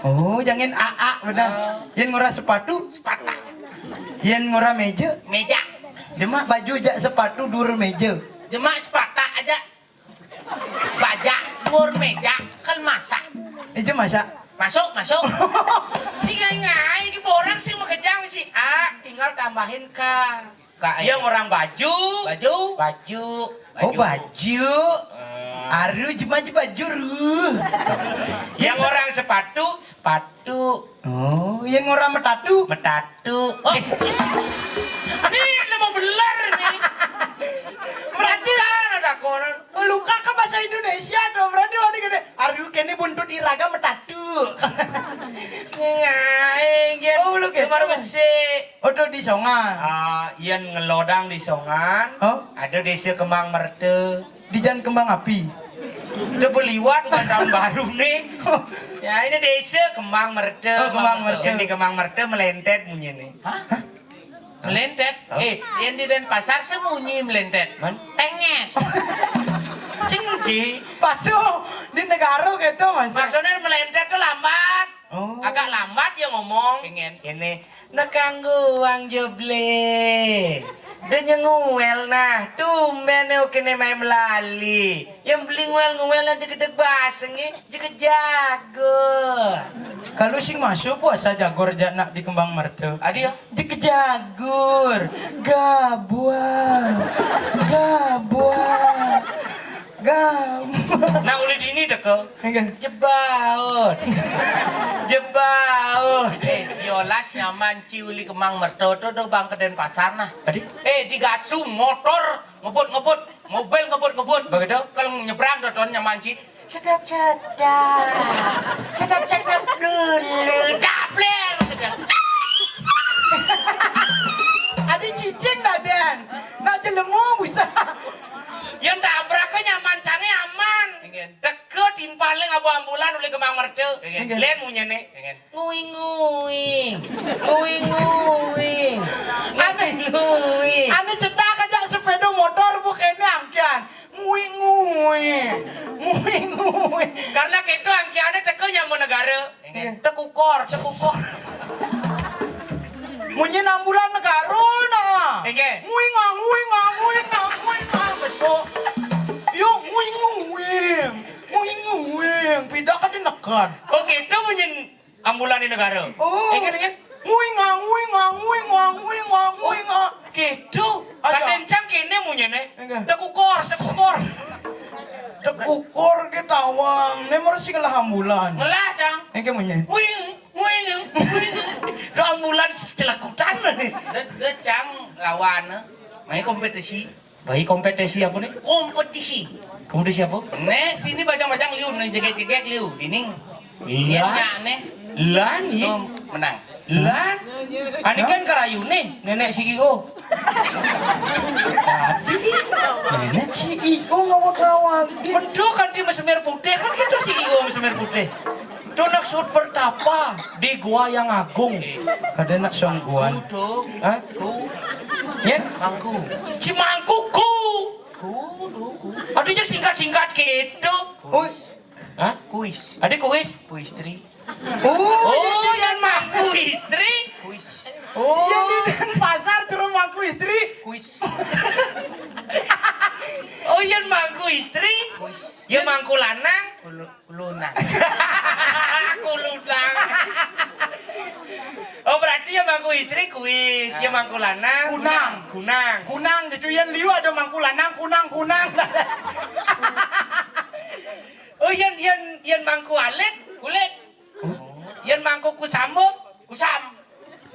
Oh, jangan A A, benar. Oh. Yang ngora sepatu? Sepata. Yang ngora meja? Meja. Cuma baju jak sepatu dur meja. Cuma sepata aja. Bajak dur meja, kan masak. Meja masak? Masuk, masuk. Sing ngai-ngai, ki borang sing makejang si A, tinggal tambahin K. Kak, yang orang baju. Baju. Baju. Oh, baju. Baju. Eh. Aru cuma baju ru. Yang orang sepatu, sepatu. Oh, yang orang metatu? Metatu. Oh. Nih, nemu beler nih. Berarti ada koran. Oh, luka ke bahasa Indonesia tuh. Berarti wani gede. Aru kene buntut iraga metatu. Ngai, gen. Oh, lu gitu. Gemar besi. Oh, tuh di Songan. Ah, yang ngelodang di Songan. Oh? Ada desa Kembang Merta. Di Jalan Kembang Api. Udah beliwat bukan tahun baru nih. Ya, ini desa Kembang Merta. Oh, Kembang Merta. Yang di Kembang Merta melentet munyi nih. Hah? Melentet? Hah? Eh, yang di Denpasar sih munyi melentet. Man? Tenges. Cing, Ji. Pasu, di negara gitu, Mas. Maksudnya melentet tuh lambat. Oh. Agak lambat ya ngomong. Pengen. Ini, nekang guang jeble. Dia nyenguel nah, tumben oke ne main melali. Yang beli nguel-nguel yang jegedeg baseng, eh, jege jago. Kalau sing masuk puasa jagor jak nak di Kembang Merta. Adi ya? Jege jagur, gabuan, gabuan, gabuan. Nah, uli dini teko. Enggak. Jebaut. Jebaut. Eh, yo, Welas nyaman ci uli kemang merto to do bang ke Denpasar nah. Tadi? Eh, digasu motor ngebut-ngebut, mobil ngebut-ngebut. Begitu? Kalau nyebrang do ton nyaman ci. Sedap-sedap. Sedap-sedap dulu. Dapler. Sedap. Adi cicing dah, Den. Nak jelemu busa. Yang tabrak ke nyaman cange aman. Ingen. Deket timpaling abu ambulan uli kemang merto. Ingen. Len munyene. Ingen. Nguing-nguing. Nguing-nguing. Aneh. Nguing-nguing. Aneh cetak aja sepeda motor bu kene angkian. Nguing-nguing. Nguing-nguing. Karena kita angkiannya teke nyamuk negara. Iya. Tekukor, tekukor. Munyi ambulan negara nah. Oke. Nguing, nguing, nguing, nguing, nguing, betul. Yuk, nguing, nguing. Nguing, nguing. Pindah ke dinekan. Oh, gitu munyi ambulan di negara. Oh. Eh, kan, kan? Nguing, ah, nguing, ah, nguing, ah, nguing, ah, nguing, ah. Gitu. Aja. Kadang cang kene munyene. Enggak. Tekukor, tekukor. Tekukor ke tawang. Ne mesti ngelah ambulan. Ngelah, cang. Engke munyi. Nguing, nguing, nguing. Do ambulan celekutan nih. De, de cang lawan. Main kompetisi. Baik, kompetisi apa nih? Kompetisi. Kompetisi apa? Nih, ini bajang-bajang liu, nih jegek-jegek liu, ini. Iya. Enak nih. Lan, iya. Tuh, menang. Lan. Ani kan karayu nih, nenek C E O. Tadi nenek C E O ngawak-ngawak. Betul kan dia mesemir putih, kan kita C E O mesemir putih. Itu nak sud bertapa di gua yang agung. Kada nak songguan. Tuh. Hah? Ku. Ya? Mangku. Si mangku ku. Ku, ku, ku. Aduh, cek singkat-singkat gitu. Kuis. Hah? Kuis. Ada kuis? Kuis tri. Oh, oh, yang mangku istri? Kuis. Oh. Yang di Denpasar terus mangku istri? Kuis. Oh, yang mangku istri? Kuis. Yang mangku lanang? Kulu-, kulunang. Kulunang. Oh, berarti yang mangku istri kuis, yang mangku lanang kunang. Kunang. Kunang. Kunang, itu yang liu ada mangku lanang, kunang, kunang. Oh, yang, yang, yang mangku alit? Kulit. Yang mangku kusamba? Kusam.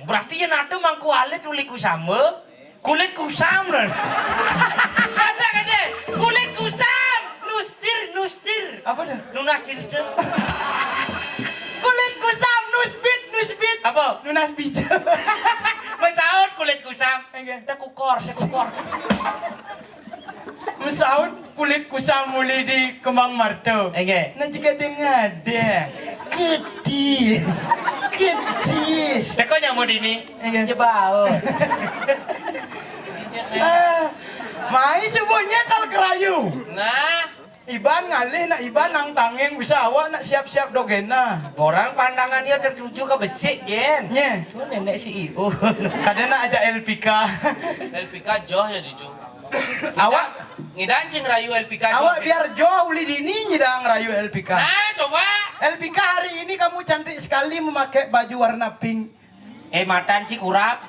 Berarti yang ada mangku alit uli kusamba, kulit kusam, nah. Masa kade? Kulit kusam. Nustir, nustir. Apa dah? Nunastir itu. Kulit kusam, nusbit, nusbit. Apa? Nunas bija. Mesaut kulit kusam. Enggak. Tekukor, tekukor. Mesaut kulit kusam uli di kembang marto. Enggak. Nah, juga dengar deh. Ketis. Ketis. Teko nyamuk ini. Enggak. Jebao. Ah, mai subuhnya kal kerayu. Nah. Iban ngalih nak iban nang tanging bisa awak nak siap-siap dogena. Orang pandangan dia tertuju ke besik, Gen. Nye. Tuh nenek C E O. Kada nak ajak L P K. L P K joh ya ditu. Awak ngidan cing rayu L P K. Awak biar joh uli dini nyidang rayu L P K. Nah, coba. L P K hari ini kamu cantik sekali memakai baju warna pink. Eh, matan cik urap.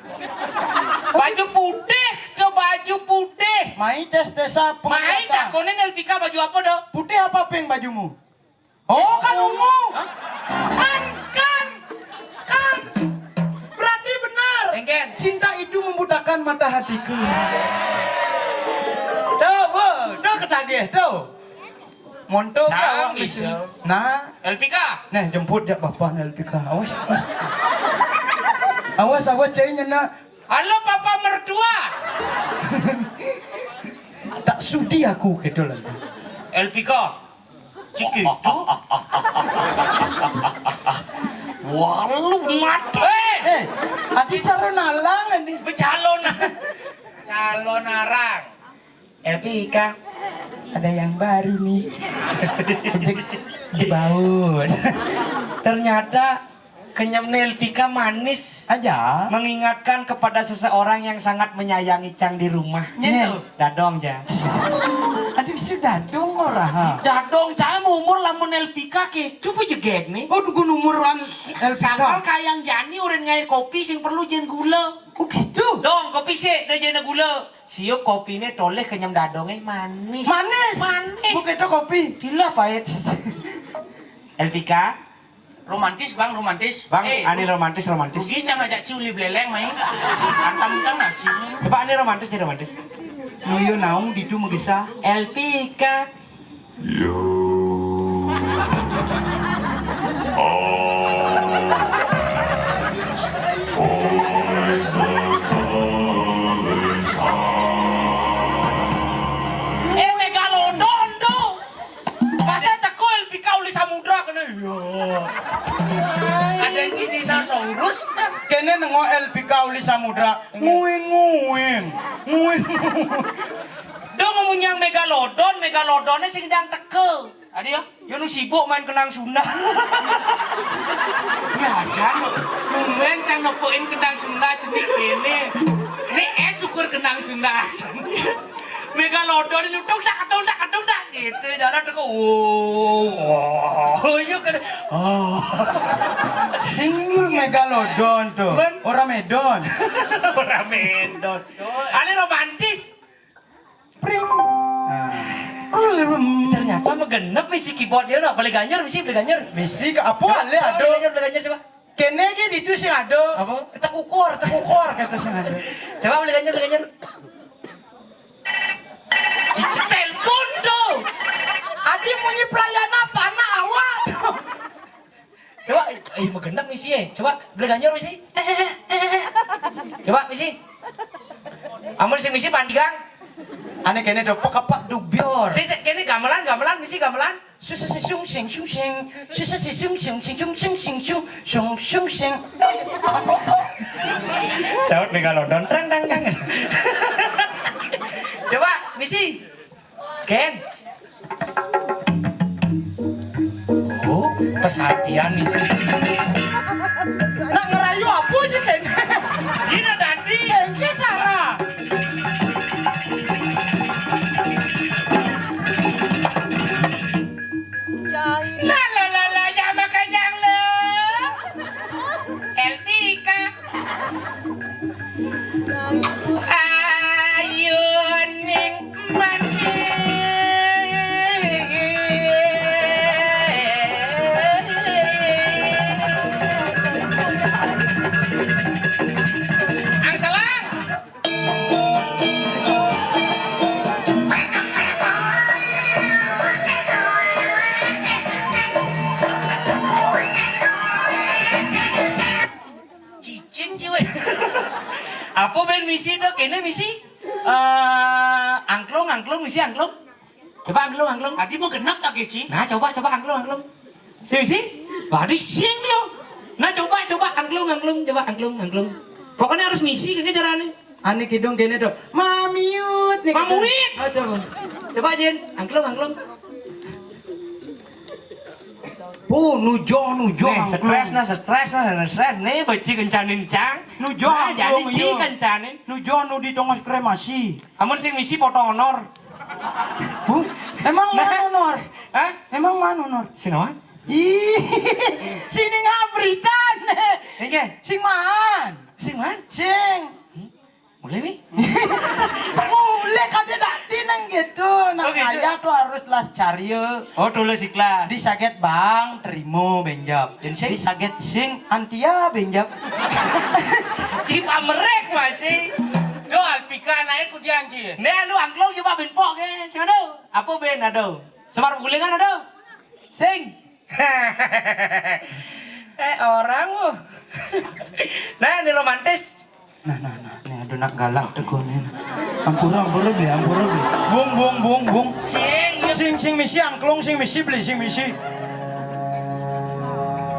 Baju putih, do baju putih. Mai tes-tesa. Mai penglihatan. Takonin Elvika baju apa, do? Putih apa pink bajumu? Oh, kan ungu. Hah? Kan, kan, kan. Berarti benar. Engken. Cinta itu membutakan mata hatiku. Tuh, bu, tuh ketagih, tuh. Montok ya, awak bisa. Nah. Elvika. Nah, jemput jak bapak, nah, Elvika. Awas, awas. Awas, awas, cai nyena. Halo, papa mertua. Tak sudi aku gitu lagi. Elvika. Ciki. Walu mati. Eh, eh, adi calon alang ini. Becalon. Calon arang. Elvika, ada yang baru nih. Jek-, jebaut. Ternyata kenyamnya Elvika manis. Aja. Mengingatkan kepada seseorang yang sangat menyayangi cang di rumah. Nya. Dadong, ja. Aduh, sudah dadong orang, ha. Dadong, ja, umur lamun Elvika ke, coba jegek nih. Oh, dugun umuran Elvika. Sangkal kayang jani orang ngai kopi sing perlu jen gula. Oh, gitu? Dong, kopi sih, dah jen gula. Siup kopine toleh kenyam dadonge manis. Manis? Manis. Bukan itu kopi. Gila, Faid. Elvika, Romantis, Bang, romantis. Bang, eh, ané romantis, romantis. Rugi cang ajak ci uli beléléng, mai. Antam cang nasi. Coba ané romantis, né romantis. Mulia naung ditu magesa. L P I K. Yo. Oh. Oh, sekali. Eh, megalodon tuh. Masa teko L P I K uli samudra kéné? Ya. Ada yang ci dinosaurus, cang. Kéné nengok L P I K uli samudra. Nguing, nguing. Nguing, nguing. Dong, ngomong yang megalodon, megalodonnya sing dang teke. Adi ya? Ya nu sibuk main kenang Sunda. Ya, cang. Tumben cang nepukin kenang Sunda cenik kéné. Ini es ukur kenang Sunda. Megalodon ini tung tak, tung tak, tung tak gitu. Jalan tuh kok. Oh, oh, iya kan. Oh. Sing megalodon tuh. Ben. Ora medon. Ora medon. Ané romantis. Pring. Nah. Ternyata mah genep misi keyboard ya, nah. Beli ganjar misi, beli ganjar. Misi ke apa? Coba, coba ada. Beli ganjar, beli ganjar, coba. Kéné gé ditu sing ada. Apa? Tekukur, tekukur kata sing ada. Coba beli ganjar, beli ganjar. Cici telepon tuh. Adi munyi pelayanan apa anak awak? Coba, ih, mah genep misi ya. Coba beli ganjar misi. Coba misi. Amun sing misi pandikan. Ané kéné do pekepak dubior. Si, si, kéné gamelan, gamelan misi gamelan. Susah si sung sing sung sing. Susah si sung sing sing sung sing sing sung sung sung sing. Saut megalodon, trang, trang, trang. Coba misi. Ken. Oh, pesatian misi. Nak ngerayu apa aja, Ken? Gini tadi. Ken, cara. Lah, lah, lah, lah, jangan makan yang lo. L P I K. Ayu ning manis. Angselang. Cicing sih, weh. Apa ben misi dok? Ini misi, eh, angklung, angklung, misi angklung. Coba angklung, angklung. Tadi mau genap tak, Ci? Nah, coba, coba angklung, angklung. Si misi? Tadi sing dia. Nah, coba, coba angklung, angklung, coba angklung, angklung. Pokoknya harus misi, kayak caranya. Ané kidung kéné tuh. Mamiut nih. Mamuit. Aduh. Coba Jin, angklung, angklung. Oh, nujoh, nujoh. Nih, angklung. Stres nah, stres nah, stres. Nih, beci kencanin cang. Nujoh, nah, angklung, jadi ci kencanin. Nujoh nu di tongos kremasi. Amun sing misi foto honor. Huh? Emang nah. Mana honor? Hah? Emang mana honor? Sinawan? Ih, sini ngabritan. Oke. Sing man? Sing man? Sing. Mulai mi? Mulai kada dati nang gitu. Nang oh, gitu. Ayah tuh harus las caria. Oh, tulus ikhlas. Disaget bang, terima benjap. Disaget sing, antia benjap. Ci pamerek masih. Do alpika naik kudian ci. Nih lu angklung coba ben pok ke. Sing ada. Apa ben ada? Semar gulingan ada? Sing. Eh, orang, oh. Nah, ini romantis. Nah, nah, nah, ini ada nak galak teguh nih. Ampura, ampura, beli, ampura, beli. Bung, bung, bung, bung. Sing, iya. Sing, sing misi angklung, sing misi beli, sing misi.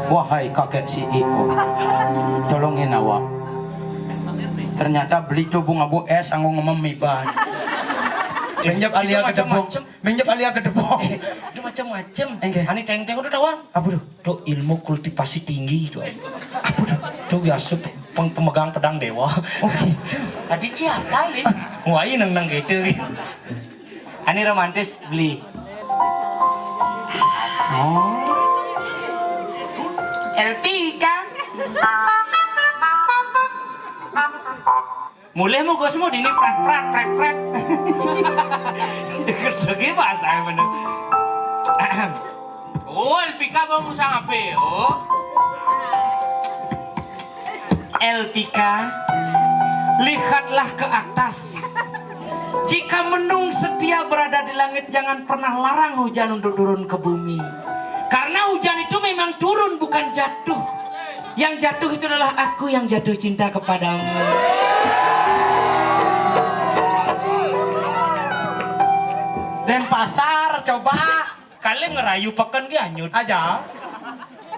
Wahai kakek si Iko, tolongin awak. Ternyata beli tuh bung abu es anggo ngemem iban. Benjep alia gedebong. Benjep alia gedebong. Itu macam-macam. Enggak. Ani teng-teng udah tahu. Apa tuh? Tuh ilmu kultivasi tinggi itu. Apa tuh? Tuh biasa peng-, pemegang pedang dewa. Oh gitu. Tadi siapa nih? Wah, ini nang gitu. Ani romantis beli. Oh. L P I K. Mulai mau gue semua dini prat prat prat prat. Dengar lagi bahasa apa nih? Oh, L P I K bang usah ngape? Oh. Elpika, lihatlah ke atas. Jika mendung setia berada di langit, jangan pernah larang hujan untuk turun ke bumi. Karena hujan itu memang turun, bukan jatuh. Yang jatuh itu adalah aku yang jatuh cinta kepadamu. Denpasar, coba. Kalian ngerayu peken ge anyut. Aja.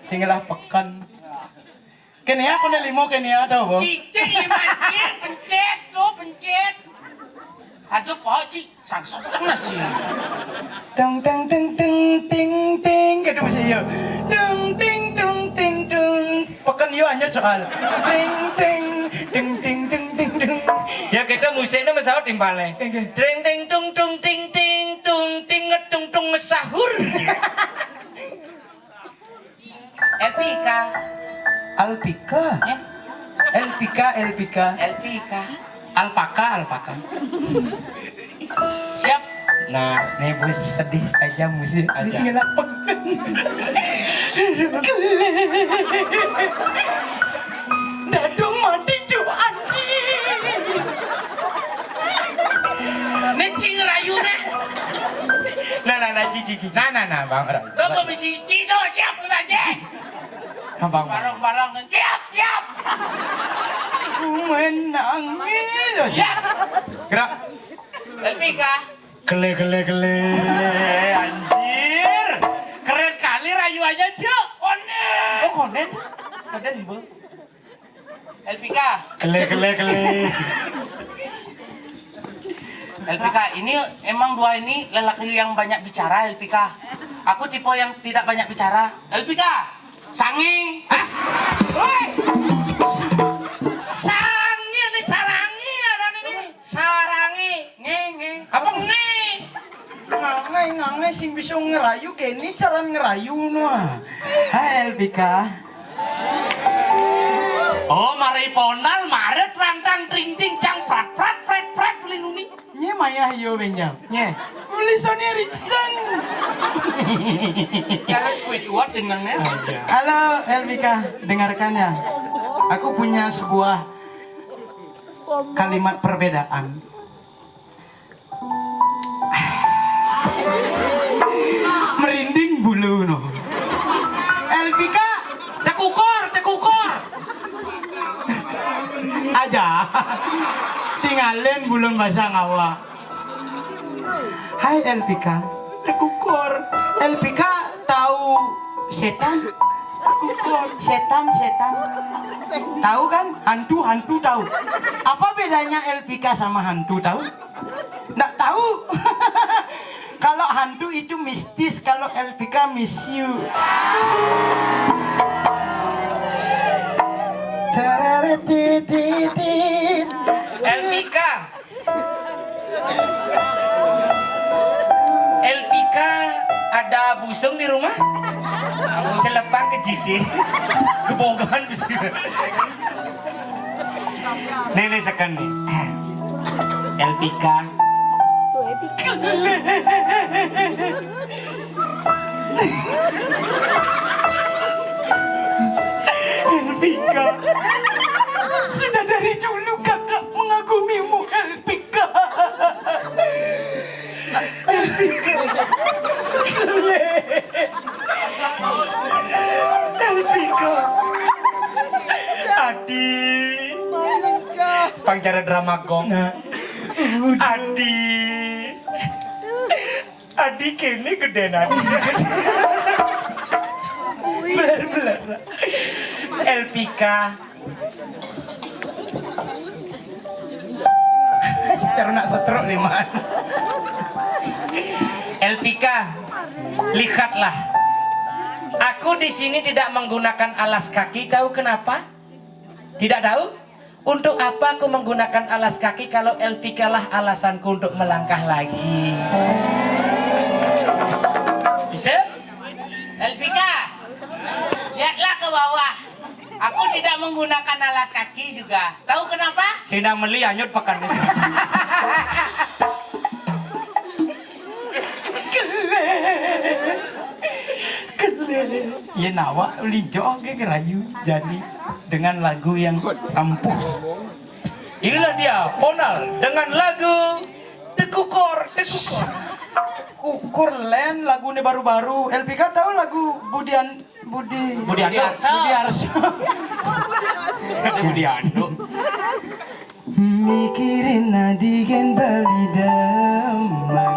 Singgahlah peken. Kenia, aku na limo kenia ada apa? Cicing lima cik, pencet tuh, pencet. Aja po cik, sangsok tengah sih. Deng deng deng deng deng deng gitu mesti ya. Deng deng deng deng deng. Peken yo anyut soal. Deng deng deng deng deng deng. Ya kita musiknya mesawat timpalnya. Oke. Deng deng tung tung ting ting tung ting ngetung tung mesahur. Elpika. Alpika. Ya. Elpika, Elpika. Elpika. Alpaka, alpaka. Siap. Nah, nih bos sedih aja musim. Aja. Musim lapek. Dadong mati jo anjing. Nih cing rayu nih. Nah, nah, nah, cici, cici. Nah, nah, nah, bang. Lo komisi Cino siap, Bang Cing. Abang. Bareng-bareng, siap, siap. Menangis. Siap. Gerak. Elpika. Kele, kele, kele. Anjir. Keren kali rayuannya, Cuk. Konen. Oh, konen. Konen, Bu. Elpika. Kele, kele, kele. Elpika, ini emang dua ini lelaki yang banyak bicara, Elpika. Aku tipe yang tidak banyak bicara. Elpika, sange. Hah? Woi. Sange ini sarangi ada ini. Sarangi. Nge, nge. Apa nge? Ngangai, ngangai sing bisa ngerayu kene caran ngerayu no. Hai Elpika. Oh, mari pondal, maret rantang ting ting cang prat prat pret pret melindungi. Nye maya yo benjam. Nye. Beli Sony Ericsson. Kalau Squidward dengannya. Halo Elvika, dengarkan ya. Aku punya sebuah kalimat perbedaan. Merinding bulu no. Elvika, tekukor, tekukor. Aja. Tinggalin bulun basah ngawa. Hai Elvika. Tekukor. Elvika tahu setan? Tekukor. Setan, setan. Tahu kan? Hantu, hantu tahu. Apa bedanya Elvika sama hantu tahu? Nggak tahu. Kalau hantu itu mistis, kalau Elvika miss you. Tereret titit. Elvika. Elvika, ada busung di rumah? Celepang ke jidi. Gebogan besi. Nih, nih, second nih. Elvika. Elvika. Sudah dari dulu kakak mengagumimu, Elvika. Elvika. Elvika. Adi. Pang cara drama gong. Adi. Adi kene gedé adi. Beler-beler. Elvika. Seternak setruk lima. Elvika, lihatlah. Aku di sini tidak menggunakan alas kaki, tahu kenapa? Tidak tahu? Untuk apa aku menggunakan alas kaki kalau Elvika lah alasanku untuk melangkah lagi? Bisa? Elvika, lihatlah ke bawah. Aku tidak menggunakan alas kaki juga. Tahu kenapa? Sina meli anyut pakan. Kele. Kele. Ye nawa uli jo ge ngerayu jani. Dengan lagu yang ampuh. Inilah dia, Ponal dengan lagu Tekukor, Tekukor. Kukur Len, lagunya baru-baru. Elvika tahu lagu Budian, Budi, Budi Ando. Budi Arso. Budi Arso. Budi Ando. Mikirin adigen beli demen.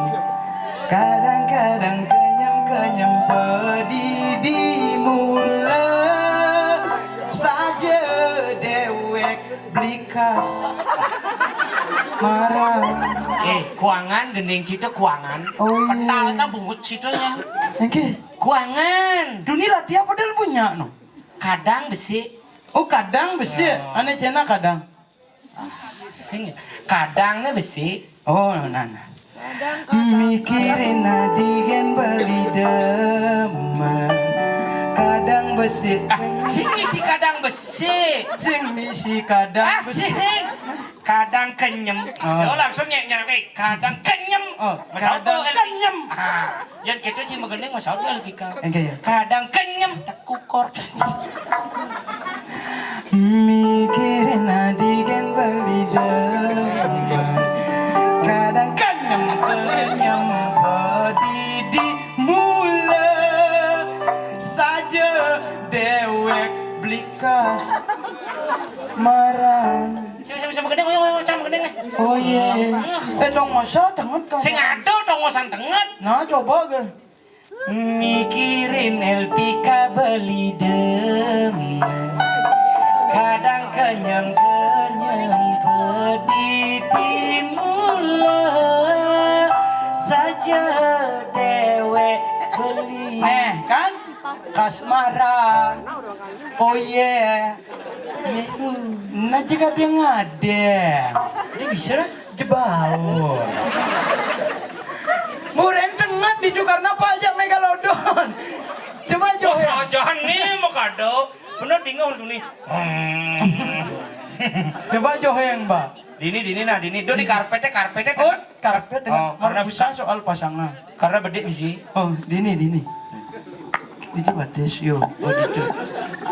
Kadang-kadang kenyem-kenyem pedih di mula saja dewek belikas marah. Eh, kuangan gending cita kuangan. Oh, iya. Pental kan bungut citanya. Oke. Kuangan. Duni latihan padahal punya no. Kadang besi. Oh, kadang besi. Oh. Ane cena kadang. Sing kadang ne besi. Oh, nana. Mikirin adigen beli demen. Kadang besi. Ah, sing misi kadang besi. Sing misi kadang ah, besi. Sing. Kadang kenyem. Oh. Yo, langsung nyek nyek, eh, kadang kenyem. Oh, masuk kadang kenyem. Ah. Yan kita sih megendeng masalah lagi kau. Enggak ya. Kadang kenyem tekukor. Mikirin adigen beli demen. Kadang kenyem kenyem pedih di mula saja dewek belikas maran. Sing, sing, sing, megendeng, ayo, ayo, cang megendeng nih. Oh iya. Eh, tong masa tenget kan. Sing ada tong masa tenget. Nah, coba gel. Mikirin Elvika beli demen. Kadang kenyem-kenyem pedih di mula saja dewek beli. Eh, kan? Kasmaran. Oh iya. Iya. Nah, jika dia ngadeng. Dia bisa lah. Jebaun. Muren tenget di Jukarna Pak aja megalodon. Coba oh, Joheng. Sajahan nih mau kado. Bener bingung tuh nih. Hmm. Coba Joheng, Mbak. Dini, dini, nah, dini. Do di karpetnya, karpetnya. Oh, karpet dengan oh, karena bisa soal pasangan. Karena bedik bisi. Oh, dini, dini. Itu batis, yo. Oh, gitu.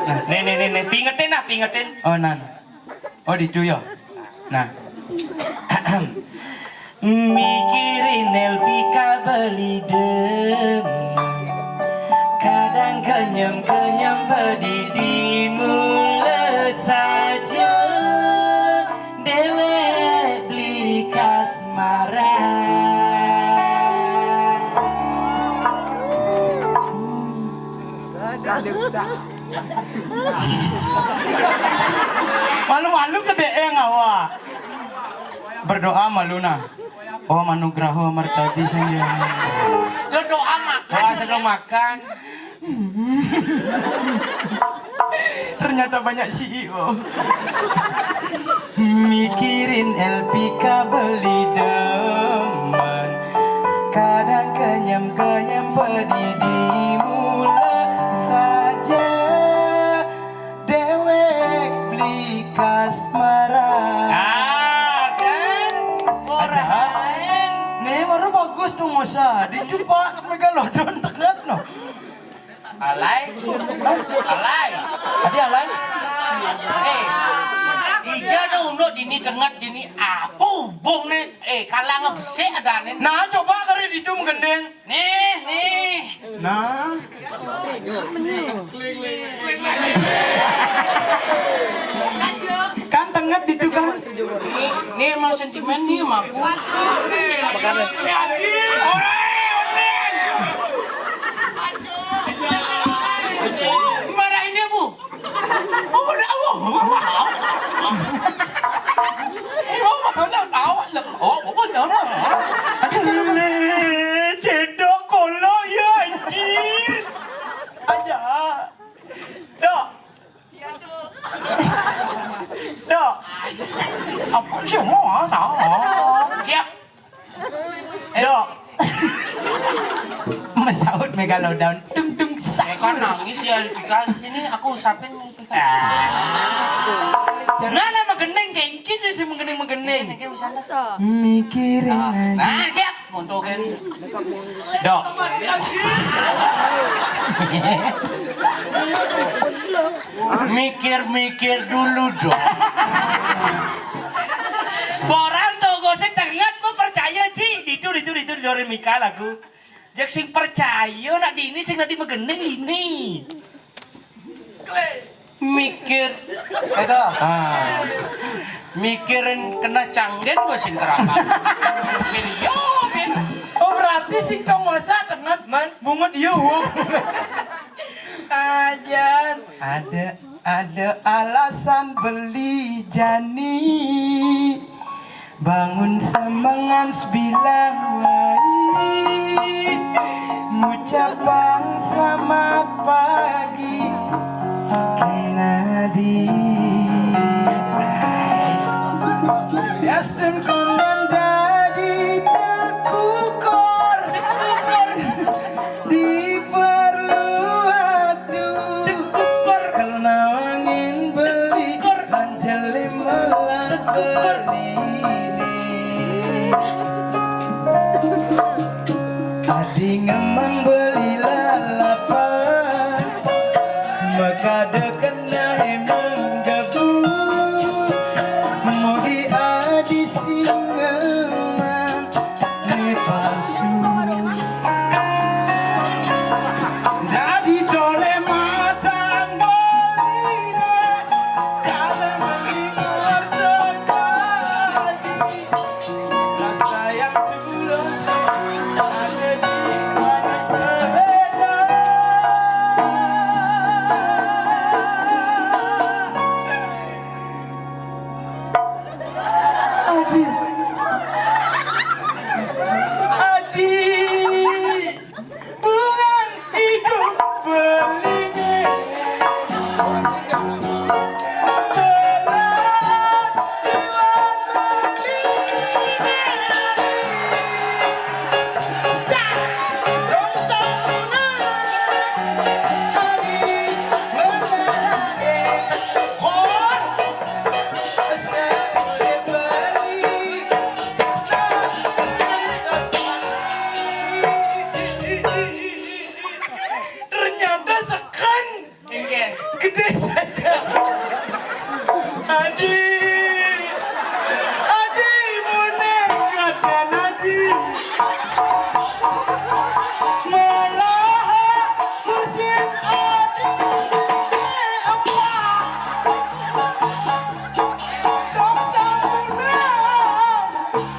Nah. Nih, nih, nih, nih. Pingetin, nah, pingetin. Oh, nan. Oh, ditu yo. Nah. Mikirin Elvika beli demen. Kadang kenyem-kenyem pedih di mula saja. Dewek beli kasmaran. Malu-malu ke D E ngawa. Berdoa malu nah. Oh, manugraho martadi sanjaya. Berdoa makan. Puasa dong makan. Ternyata banyak C E O. Mikirin Elvika beli demen. Kadang kenyem-kenyem pedih di mula saja. Dewek beli kasmaran. Ah, kan? Orang lain. Nih, baru bagus tuh, Musa. Dicupak megalodon tenget, no. Alay. Alay. Tadi alay. Eh, ija ada unduk dini tenget dini. Apa hubung nih? Eh, kalang besik ada nih. Nah, coba kali ditu menggendeng. Nih, nih. Nah. Kan tenget ditu kan. Nih, nih emang sentimen nih sama aku. Mana ini, Bu? Oh, udah, oh, oh, oh. Oh, udah tahu. Oh, oh, oh, oh. Aduh, cedok kolok ya, anjir. Aja. Dok. Dok. Apa sih mau salah? Siap. Dok. Mesaut megalodon. Dung, dung, sak. Ya kan nangis ya, dikasih nih, aku usapin nih, dikasih. Ah. Nah, nah, megendeng, cengkit sih, megendeng, megendeng. Ini kayak misalnya. Mikirin nah, aja. Nah, siap. Montokin. Dok. Mikir-mikir dulu dong. Boran tonggo sing tenget, mbok percaya, Ci. Ditu, ditu, ditu, do re mi ka lagu. Jek sing percaya nak dini, sing dadi megening dini. Mikir. Itu. Ah. Mikirin kena canggen, mbok sing keramat. Mikir, yo, bin. Oh, berarti sing tonggo sa tenget. Man. Bungut, yo. Ajan. Ada, ada alasan beli jani. Bangun semengan sebilang wai. Ngucapang selamat pagi. Kena di. Nice. Yastun kondan dadi tekukor. Tekukor. Diperlu waktu. Tekukor. Kalau nawangin beli. Tekukor. Lanjeli melak. Tekukor. Beli. Adi ngemang beli lalapan. Maka dekena emang gebu. Mogi adi singa. Ni palsu. Dadi tole matang boline, kale mending ngerti. Rasa yang tulus ada di mana berbeda. Adi. Adi. Bulan hidup beringin. Berat di warna ini. Cak, dong sana. Adi, benar, eh. Khor. Ternyata sekan. Gede saja. Adi. Adi, mune kata Adi. Malah musim Adi. Apa? Dong sampunang,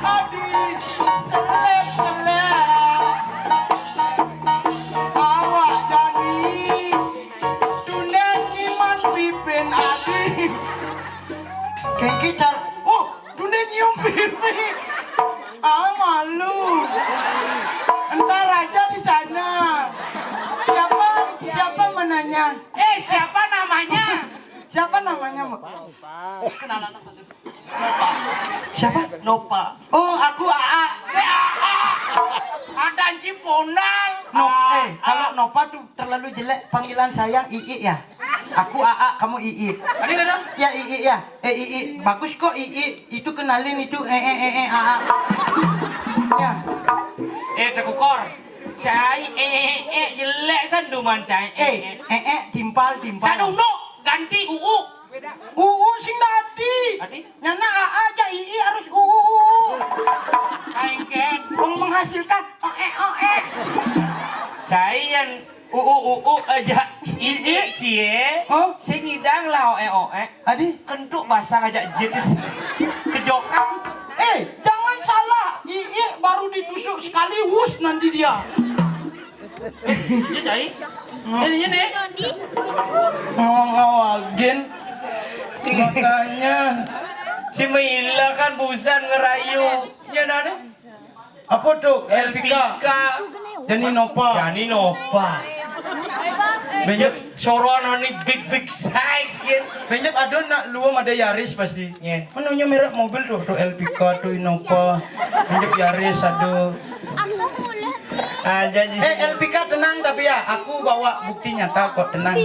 Adi, selek-selek. Awak jani, dunia nyiman pipin Adi. Kengki car, oh, dunia nyium pipi. Ah, malu. Entar aja di sana. Siapa, siapa menanya? Eh, siapa namanya? Siapa namanya, Mbak? Kenalan apa tuh? Siapa? Nopa. Oh, aku Aa. Eh, Aa. Ada Anci Ponang. No, eh, kalau Nopa tuh terlalu jelek, panggilan sayang Ii ya. Aku Aa, kamu Ii. Tadi kadang? Ya, Ii ya. Eh, Ii, bagus kok Ii. Itu kenalin itu, eh, eh, eh, eh, Aa. Ya. Eh, tekukor. Cai, eh, eh, eh, jelek sanduman cai. Eh, eh, eh, timpal, timpal. Saduno, ganti Uu. Uu sing dadi. Dadi? Nyana Aa aja Ii harus Uu, Uu. Engken. Wong menghasilkan, oh, eh, oh, eh. Cai yang Uu, Uu aja. Ii, cie. Hah? Sing idang lah, oh, eh, oh, eh. Adi? Kentuk basah aja jidis. Kejokan. Eh, jangan salah. Ii baru ditusuk sekali, wus nanti dia. Eh, iya, Cai. Ini, ini. Ngawang-ngawagin. Makanya. Si Mila kan busan ngerayu. Ya, nane? Apa tuh? L P K. L P K. Jani Nopa. Jani Nopa. Benjep. Soroan ni big, big size, ya. Benjep, aduh, nak luam ada Yaris pasti. Iya. Mana nya merek mobil tuh? Tuh L P K, tuh Innova. Benjep, Yaris, aduh. Aja di Eh, sini. L P K tenang tapi ya, aku bawa bukti nyata kok, tenang.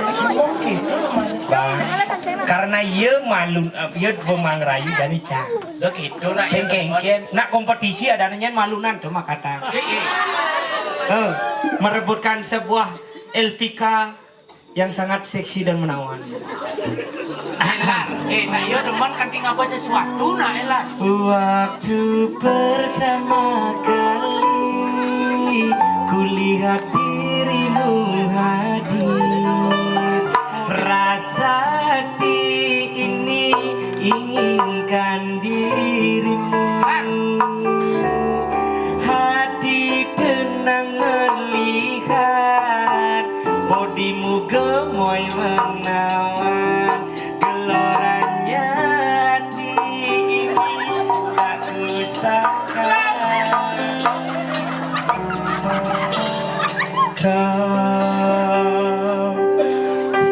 Sombong gitu, Bang. Karena iya malu, iya pemang rayu jani, Cak. Lho gitu nak. Sing ya, kéngkén. Nak kompetisi ada nyen malunan tuh makata. Si, eh. Eh, merebutkan sebuah Elvika yang sangat seksi dan menawan. Elar, eh, nak yo demen kanti ngapa sesuatu nak Elar. Waktu pertama kali kulihat dirimu hadir, rasa hati ini inginkan dirimu. Hati tenang melihat bodimu gemoy menawan, geloranya hati ini tak kusangka. Kau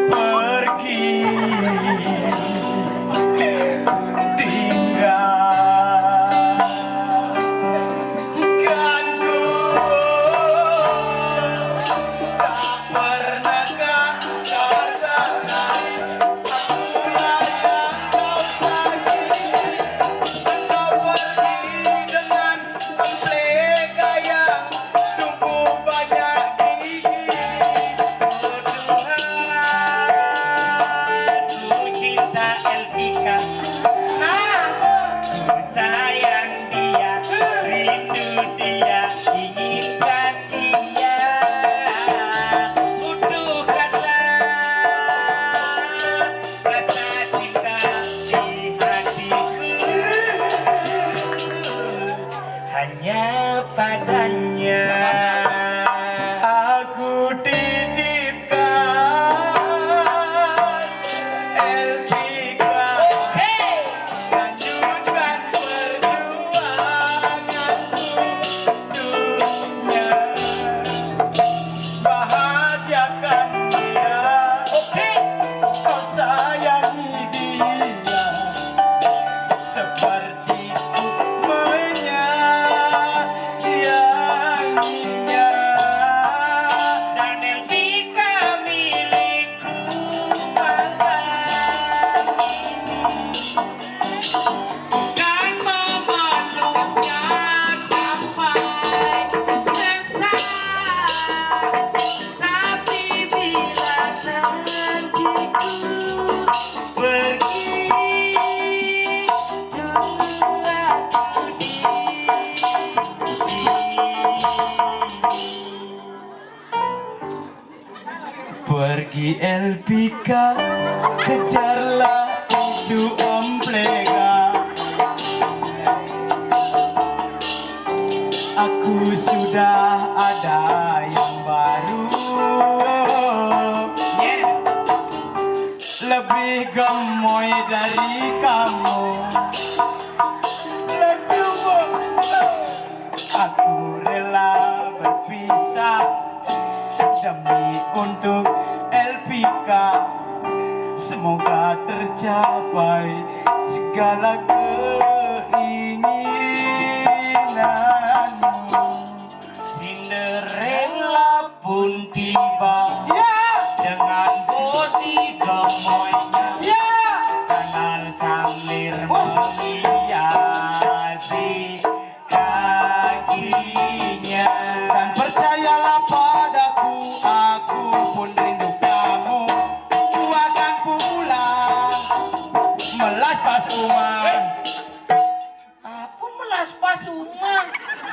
pergi tinggalkanku. Tak pernahkah kau sadari aku yang kau sakiti? Kau pergi dengan emplek gayang, tumbuh banyak gigi. Oh Tuhan, ku cinta Elvika. Nah, ku sayang dia, rindu dia, inginkan dia. Butuhkanlah rasa cinta di hatiku hanya padanya. Aku titipkan Elvika. Oke. Lanjutkan perjuangan untuknya. Bahagiakan dia. Oke. Kau sayangi dia seperti menyayanginya. Dan Elvika milikku malam ini, kan memeluknya sampai sesak. Tapi bila nanti ku pergi, tunggu aku di sini. Pergi Elvika, kejarlah itu empleka. Aku sudah ada yang baru. Lebih gemoy dari kamu. Aku rela berpisah demi untuk Elvika. Semoga tercapai segala keinginanmu. Cinderella pun tiba, ya, dengan bodi gemoynya, ya, sandal sambil menghiasi kakinya. Dan percayalah padaku, aku pun rindu kamu. Ku akan pulang melas pas uma. Apa melas pas uma?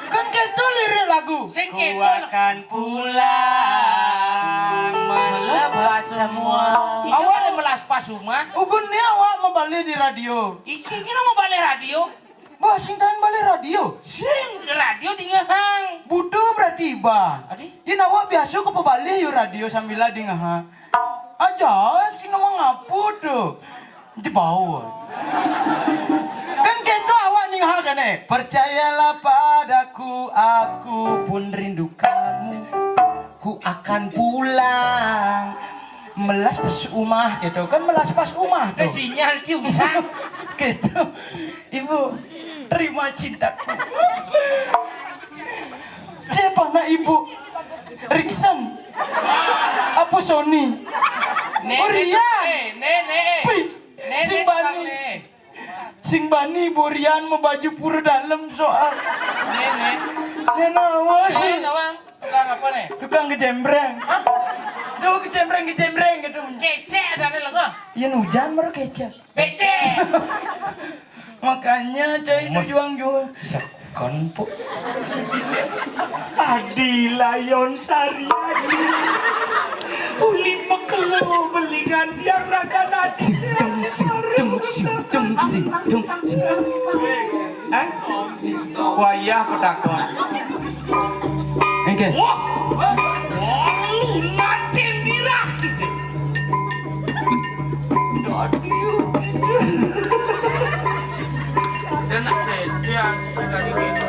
Kan kéto lirik lagu. Sing kéto lah. Ku akan pulang melepas semua. Awak melas pas uma. Ugun ni awak mabalih di radio. Iki kira mabalih radio. Bah, sing taén balih radio. Sing radio dingehang. Butuh berarti iban. Adi? Yen awak biasa ka pabalih yo radio sambila dingehang. Aja sing ngomong apa tuh? Jebau. Kan kéto awak ningehang kan, eh? Percayalah padaku, aku pun rindu kamu. Ku akan pulang. Melas pas umah gitu kan, melas pas umah tuh. Sinyal ciusan. Gitu. Ibu, terima cintaku. Siapa anak ibu? Rikson. Apa Sony? Nenek. Oh, Ria. Eh, nenek. Wih, Nenek si Bani. Bang, nih. Sing bani borian mabaju pura dalem soal. Néné. Néné awang. Néné awang. Tukang apa nih? Tukang kecempreng. Hah? Tuh kecempreng, kecempreng gitu. Kécék adané lho kok. Yén hujan baru kécék. Bécék. Makanya cai itu juang-juang. Kon, Puk. Adi Layon Sariadi. Uli mekelo belingan tiang raga nadi. Sing tung, sing tung, sing tung, sing tung, sing tung. Hah? Wayah petakon. Engké. Wah, wah, lu mancing dirah gitu. Dadi gitu. Enak deh, dia sih tadi gitu.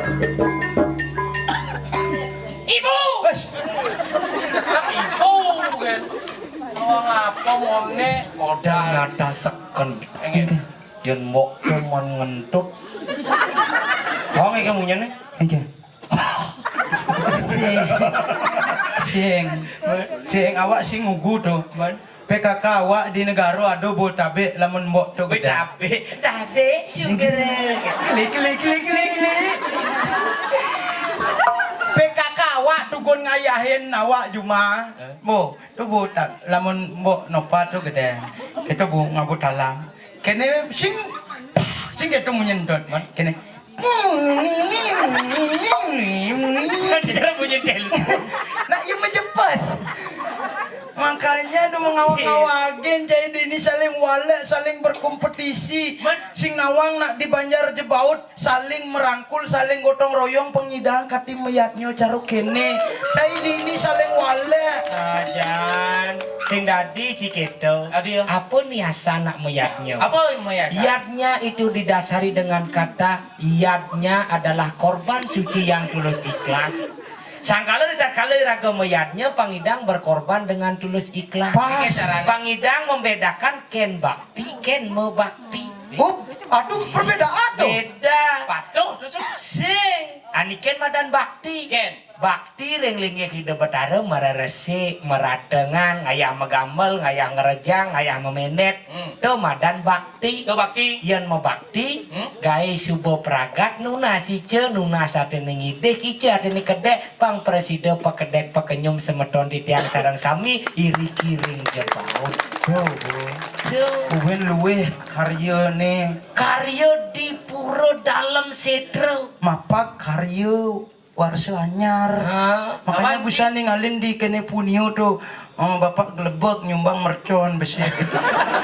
Ibu! Wes. Tetep ibu kan. Mau ngapa mone? Modal. Ternyata seken. Engké. Yén mbok demen ngentut. Wong iki munyene. Engké. Sing. Sing. Sing awak sing ngugu to. P K K awak di negara ada Botabek lamun mbok to gedé. Botabek. Tabek sugar. Klik, klik, klik, klik, klik. P K K awak tugun ngayahin awak juma. Bo, to bo tak lamun mbok nopa to gedé. Kita bo ngabut talam. Kéné sing, sing kéto munyin dot. Kéné. Cara bunyi telepon. Nak, iya mejepes. Makanya nu mengawak-awakin cai dini saling walek, saling berkompetisi. Sing nawang nak di Banjar Jebaut, saling merangkul, saling gotong royong, pengidang kati meyatnyo caro kéné. Cai dini saling walek. Ajan, sing dadi cikéto. Adi ya. Apa niasa nak meyatnyo? Apa meyasa? Yatnya itu didasari dengan kata yatnya adalah korban suci yang tulus ikhlas. Sangkala ritatkala iraga mayatnya, pangidang berkorban dengan tulus ikhlas. Pas. Pangidang membedakan kén bakti, kén mebakti. Oh, aduh, perbedaan tuh. Beda. Patuh tuh, Suk. Sing. Aniken madan bakti. Kén. Bakti ring linggih Ida Betara, mareresi, meratengan, ngayah magambel, ngayah ngerejang, ngayah memenet. Hmm. Tuh madan bakti. Tuh bakti. Yén mebakti, hmm? Gaé suba pragat, nunas ica, nunas atiné ngidih, kica atiné kedék, pang prasida pakedék pakenyum semeton titiang sareng sami, iri kiring Jebaut. Tuh, Bu. Tuh. Buin luwih karyané. Karya di Pura Dalem Sétra. Mapak karya warsa anyar. Ah, makanya apa busan ningalin di kéné punio tuh. Oh, Bapak Glebek nyumbang mercon besi gitu.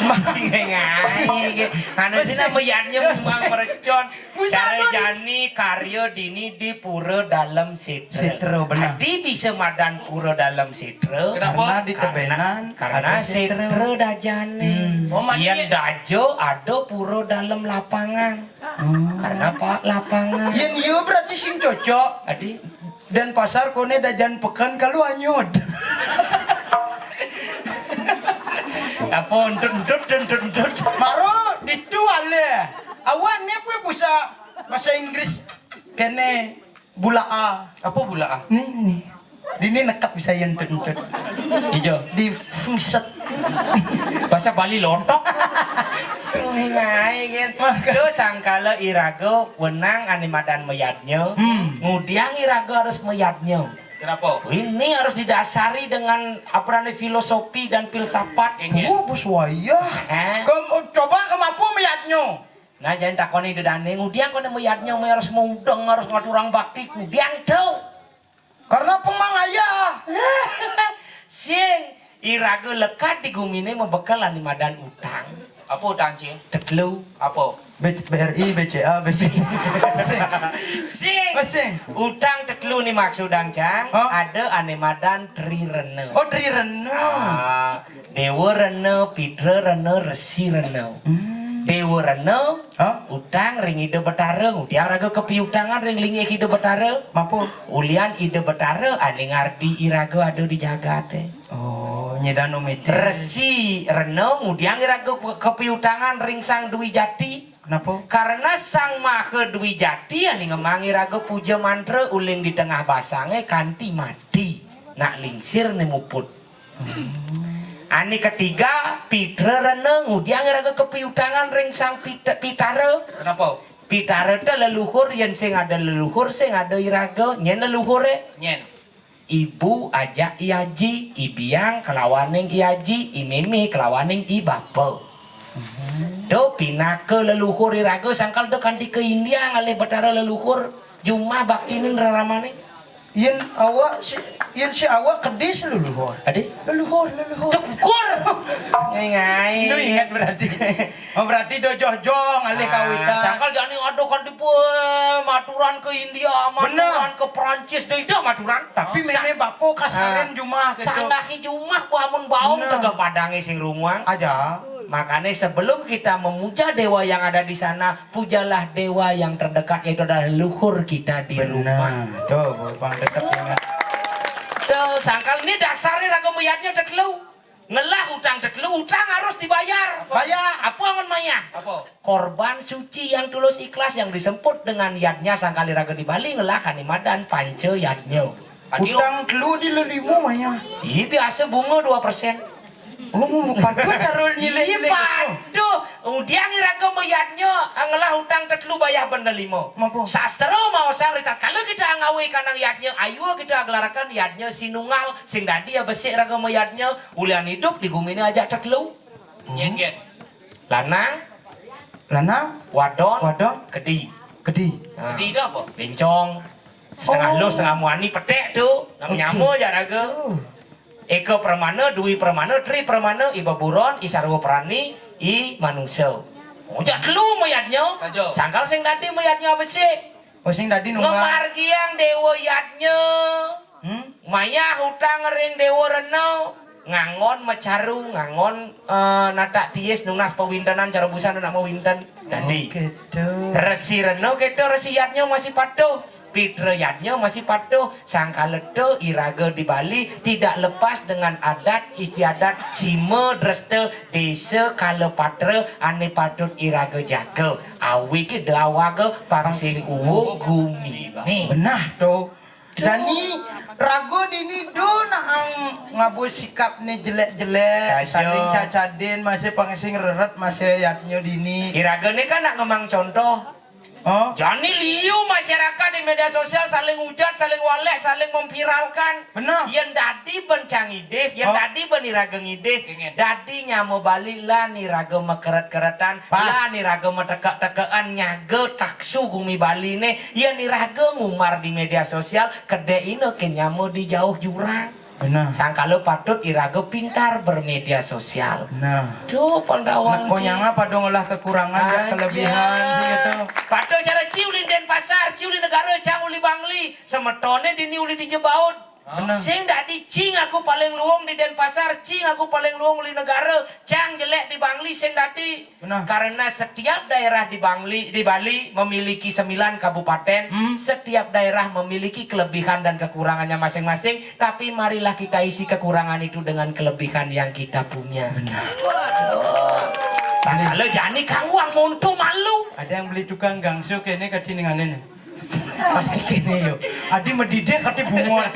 Masih ngai-ngai. Anu sih nama yatnya nyumbang mercon. Cara jani karya dini di Pura Dalem Sétra. Sétra, benar. Adi bisa madan Pura Dalem Sétra. Kenapa? Karena di tebenan karena ada sétra. Sétra dajane. Hmm. Oh, mani. Yén daja ada Pura Dalem Lapangan. Hmm. Karena apa lapangan? Yén iya berarti sing cocok. Adi. Denpasar koné dajan peken kalau anyut. Apa untut-untut, untut-untut? Maro ditu ale. Awan ni apa bahasa, bahasa Inggris kéné bulaa. Apa bulaa? Nih, nih. Dini nekap bisa yén untut-untut. Ijo. Di fungset. Bahasa Bali lontok. Sungai ngai kan. Maka. Tuh sangkala iraga wenang ané madan mayadnya. Hmm. Ngudiang iraga harus mayadnya. Kenapa? Ini harus didasari dengan apa namanya filosofi dan filsafat. Inggih. Oh, bos wayah. Eh? Kem-, coba kemapa mayadnya? Nah, jangan takoni dedane, ngudiang kono mayadnya, harus mudeng, harus ngaturang bakti, ngudiang tuh. Karena pemang ayah. Sing, iraga lekad di gumine mabekel ané madan utang. Apa utang, Cing? Tetelu. Apa? B-, B R I, B C A, B C. Sing. Sing. Oh, sing. Utang tetelu ni maksudang, Cang. Hah? Ada ané madan Tri Rena. Oh, Tri Rena. Ah, Dewa Rena, Pitra Rena, Resi Rena. Hmm. Dewa Rena, hah? Utang ring Ida Betara, ngudiang raga kapiutangan ring linggih Ida Betara. Mapa? Ulian Ida Betara ané ngardi iraga ada di jagate. Oh, nyidang numitis. Resi Rena ngudiang iraga pe-, kapiutangan ring Sang Dwi Jati. Kenapa? Karena Sang Maha Dwi Jati ané ngemang iraga puja mantra uling di tengah basange kanti mati. Nak lingsir né muput. Hmm. Ané ketiga, pitra rena ngudiang iraga kapiutangan ring Sang Pit-, Pitara. Kenapa? Pitara té leluhur, yén sing ada leluhur, sing ada iraga, nyén leluhuré. Nyén. Ibu ajak i aji, i biang kelawaning i aji, i mémé kelawaning i bapa. Tuh pinaka leluhur iraga sangkal da kanti ka India ngalih Betara leluhur, jumah baktinin reramané. Yén awak si, yén si awak kedis leluhur. Adi? Leluhur, leluhur. Cukur. Ngai-ngai. Lu ingat berarti. Oh, berarti do joh-joh ngalih kawitan. Sangkal jani ada kanti pun maturan ke India, maturan ke Perancis, do itu maturan. Tapi mémé bapa kasalin jumah gitu. Sanggahi jumah, bu amun baung tegeh padangé sing runguang. Aja. Makanya sebelum kita memuja dewa yang ada di sana, pujalah dewa yang terdekat, yaitu adalah leluhur kita di rumah. Benar. Tuh, Bang, tetap ingat. Tuh, sangkal ini dasarnya raga mayadnya tetelu. Ngelah utang tetelu, utang harus dibayar. Bayar. Apa amun mayah? Apa? Korban suci yang tulus ikhlas yang disebut dengan yadnya sangkal iraga di Bali ngelah kani madan panca yadnya. Utang telu di lelima mayah. Iya, biasa bunga dua persen. Oh, padu cara nyilih-nyilih gitu. Padu. Udiang iraga mayadnya, ngelah utang tetelu bayah benda lima. Sastra maosang rita kala kita ngawé kanang yadnya, ayu kita aglarakan yadnya sinunggal, sing dadi ya besik raga mayadnya, ulian hidup di guminé ajak tetelu. Nyén, nyén. Lanang. Lanang. Wadon. Wadon. Kedi. Kedi. Kedi itu apa? Bencong. Setengah lu, setengah muani, petek tu. Nyama-nyama ja raga. Eka Pramana, Dwi Pramana, Tri Pramana, I Beburon, I Sarwa Prani, I Manusa. Oh, jak telu mayadnya. Sangkal sing dadi mayadnya besik. Oh, sing dadi nunggal. Ngemargiang dewa yadnya. Hmm? Mayah utang ring dewa rena, nganggon macaru, nganggon, eh, natak tiis nunas pawintenan cara busan anak mawinten. Dadi. Oh, gitu. Resi rena kita, resi yadnya masih patuh. Pitra yadnya masih patuh. Sangkala ta iraga di Bali tidak lepas dengan adat istiadat sima dresta desa kala patra ané patut iraga jaga. Awigé da awaga pang sing uwug guminé. Benah to. Jani raga dini da naang ngaba sikapné jelék-jelék, saling cacadin, masih pang sing reret, masih yadnya dini. Iragané kan nak ngemang contoh. Oh. Jani liu masyarakat di media sosial saling hujat, saling walék, saling memviralkan. Benah. Yén dadi ben cang idih, yén dadi ben iraga ngidih, dadi nyama Bali lan iraga makeret-keretan, lan iraga matekek-tekekan nyaga taksu gumi Bali né. Yén iraga ngumbar di media sosial, kedékina kén nyama di jauh jurang. Benah. Sangkala patut iraga pintar bermedia sosial. Nah. Tuh, Pandawang. Nah, konyang apa dong olah kekurangan, ya, kelebihan sih gitu. Patut cara ci uli Denpasar, ci uli negara, cang uli Bangli. Semetoné dini uli di Jebaud. Benah. Sing dadi ci ngaku paling luung di Denpasar, ci ngaku paling luung uli negara, cang jelék di Bangli, sing dadi. Benah. Karena setiap daerah di Bangli, di Bali memiliki sembilan kabupaten, setiap daerah memiliki kelebihan dan kekurangannya masing-masing, tapi marilah kita isi kekurangan itu dengan kelebihan yang kita punya. Benah. Sangkala jani kang wang monto malu. Ada yang beli tukang gangsu kéné kadi ningalin. Pasti kéné yo. Adi medidih kadi bungut.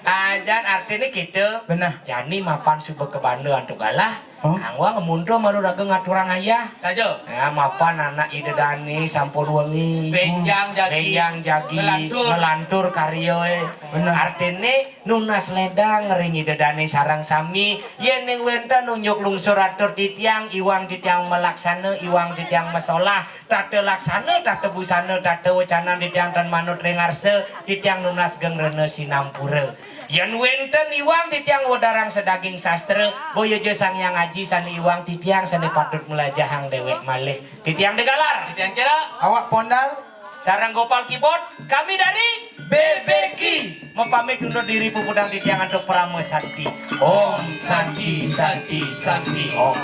Ajan artiné kita. Benah. Jani mapan suba kebanda antuk galah. Kang wang mundur malu raga ngaturang ayah. Saja. Ya, mapan anak ida dané sampun wengi. Benjang jagi. Benjang jagi. Ngelantur. Ngelantur karyané. Bener. Artiné nunas ledang ring ida dané sareng sami. Yén ning wénten unjuk lungsur atur titiang, iwang titiang malaksana, iwang titiang masolah. Tata laksana, tata busana, tata wacana titiang tan manut ring arsa, titiang nunas geng rena sinampura. Yén wénten iwang titiang wedarang sadaging sastra, boya ja Sang Hyang Aji sané iwang titiang sané patut mlajahang déwék malih. Titiang Degalar. Titiang Cera. Awak Pondal. Sareng Gopal Keyboard, kami dari B B Q. Mapamit undur diri puputang titiang antuk Parama Santi. Om Santi, Santi, Santi, Om.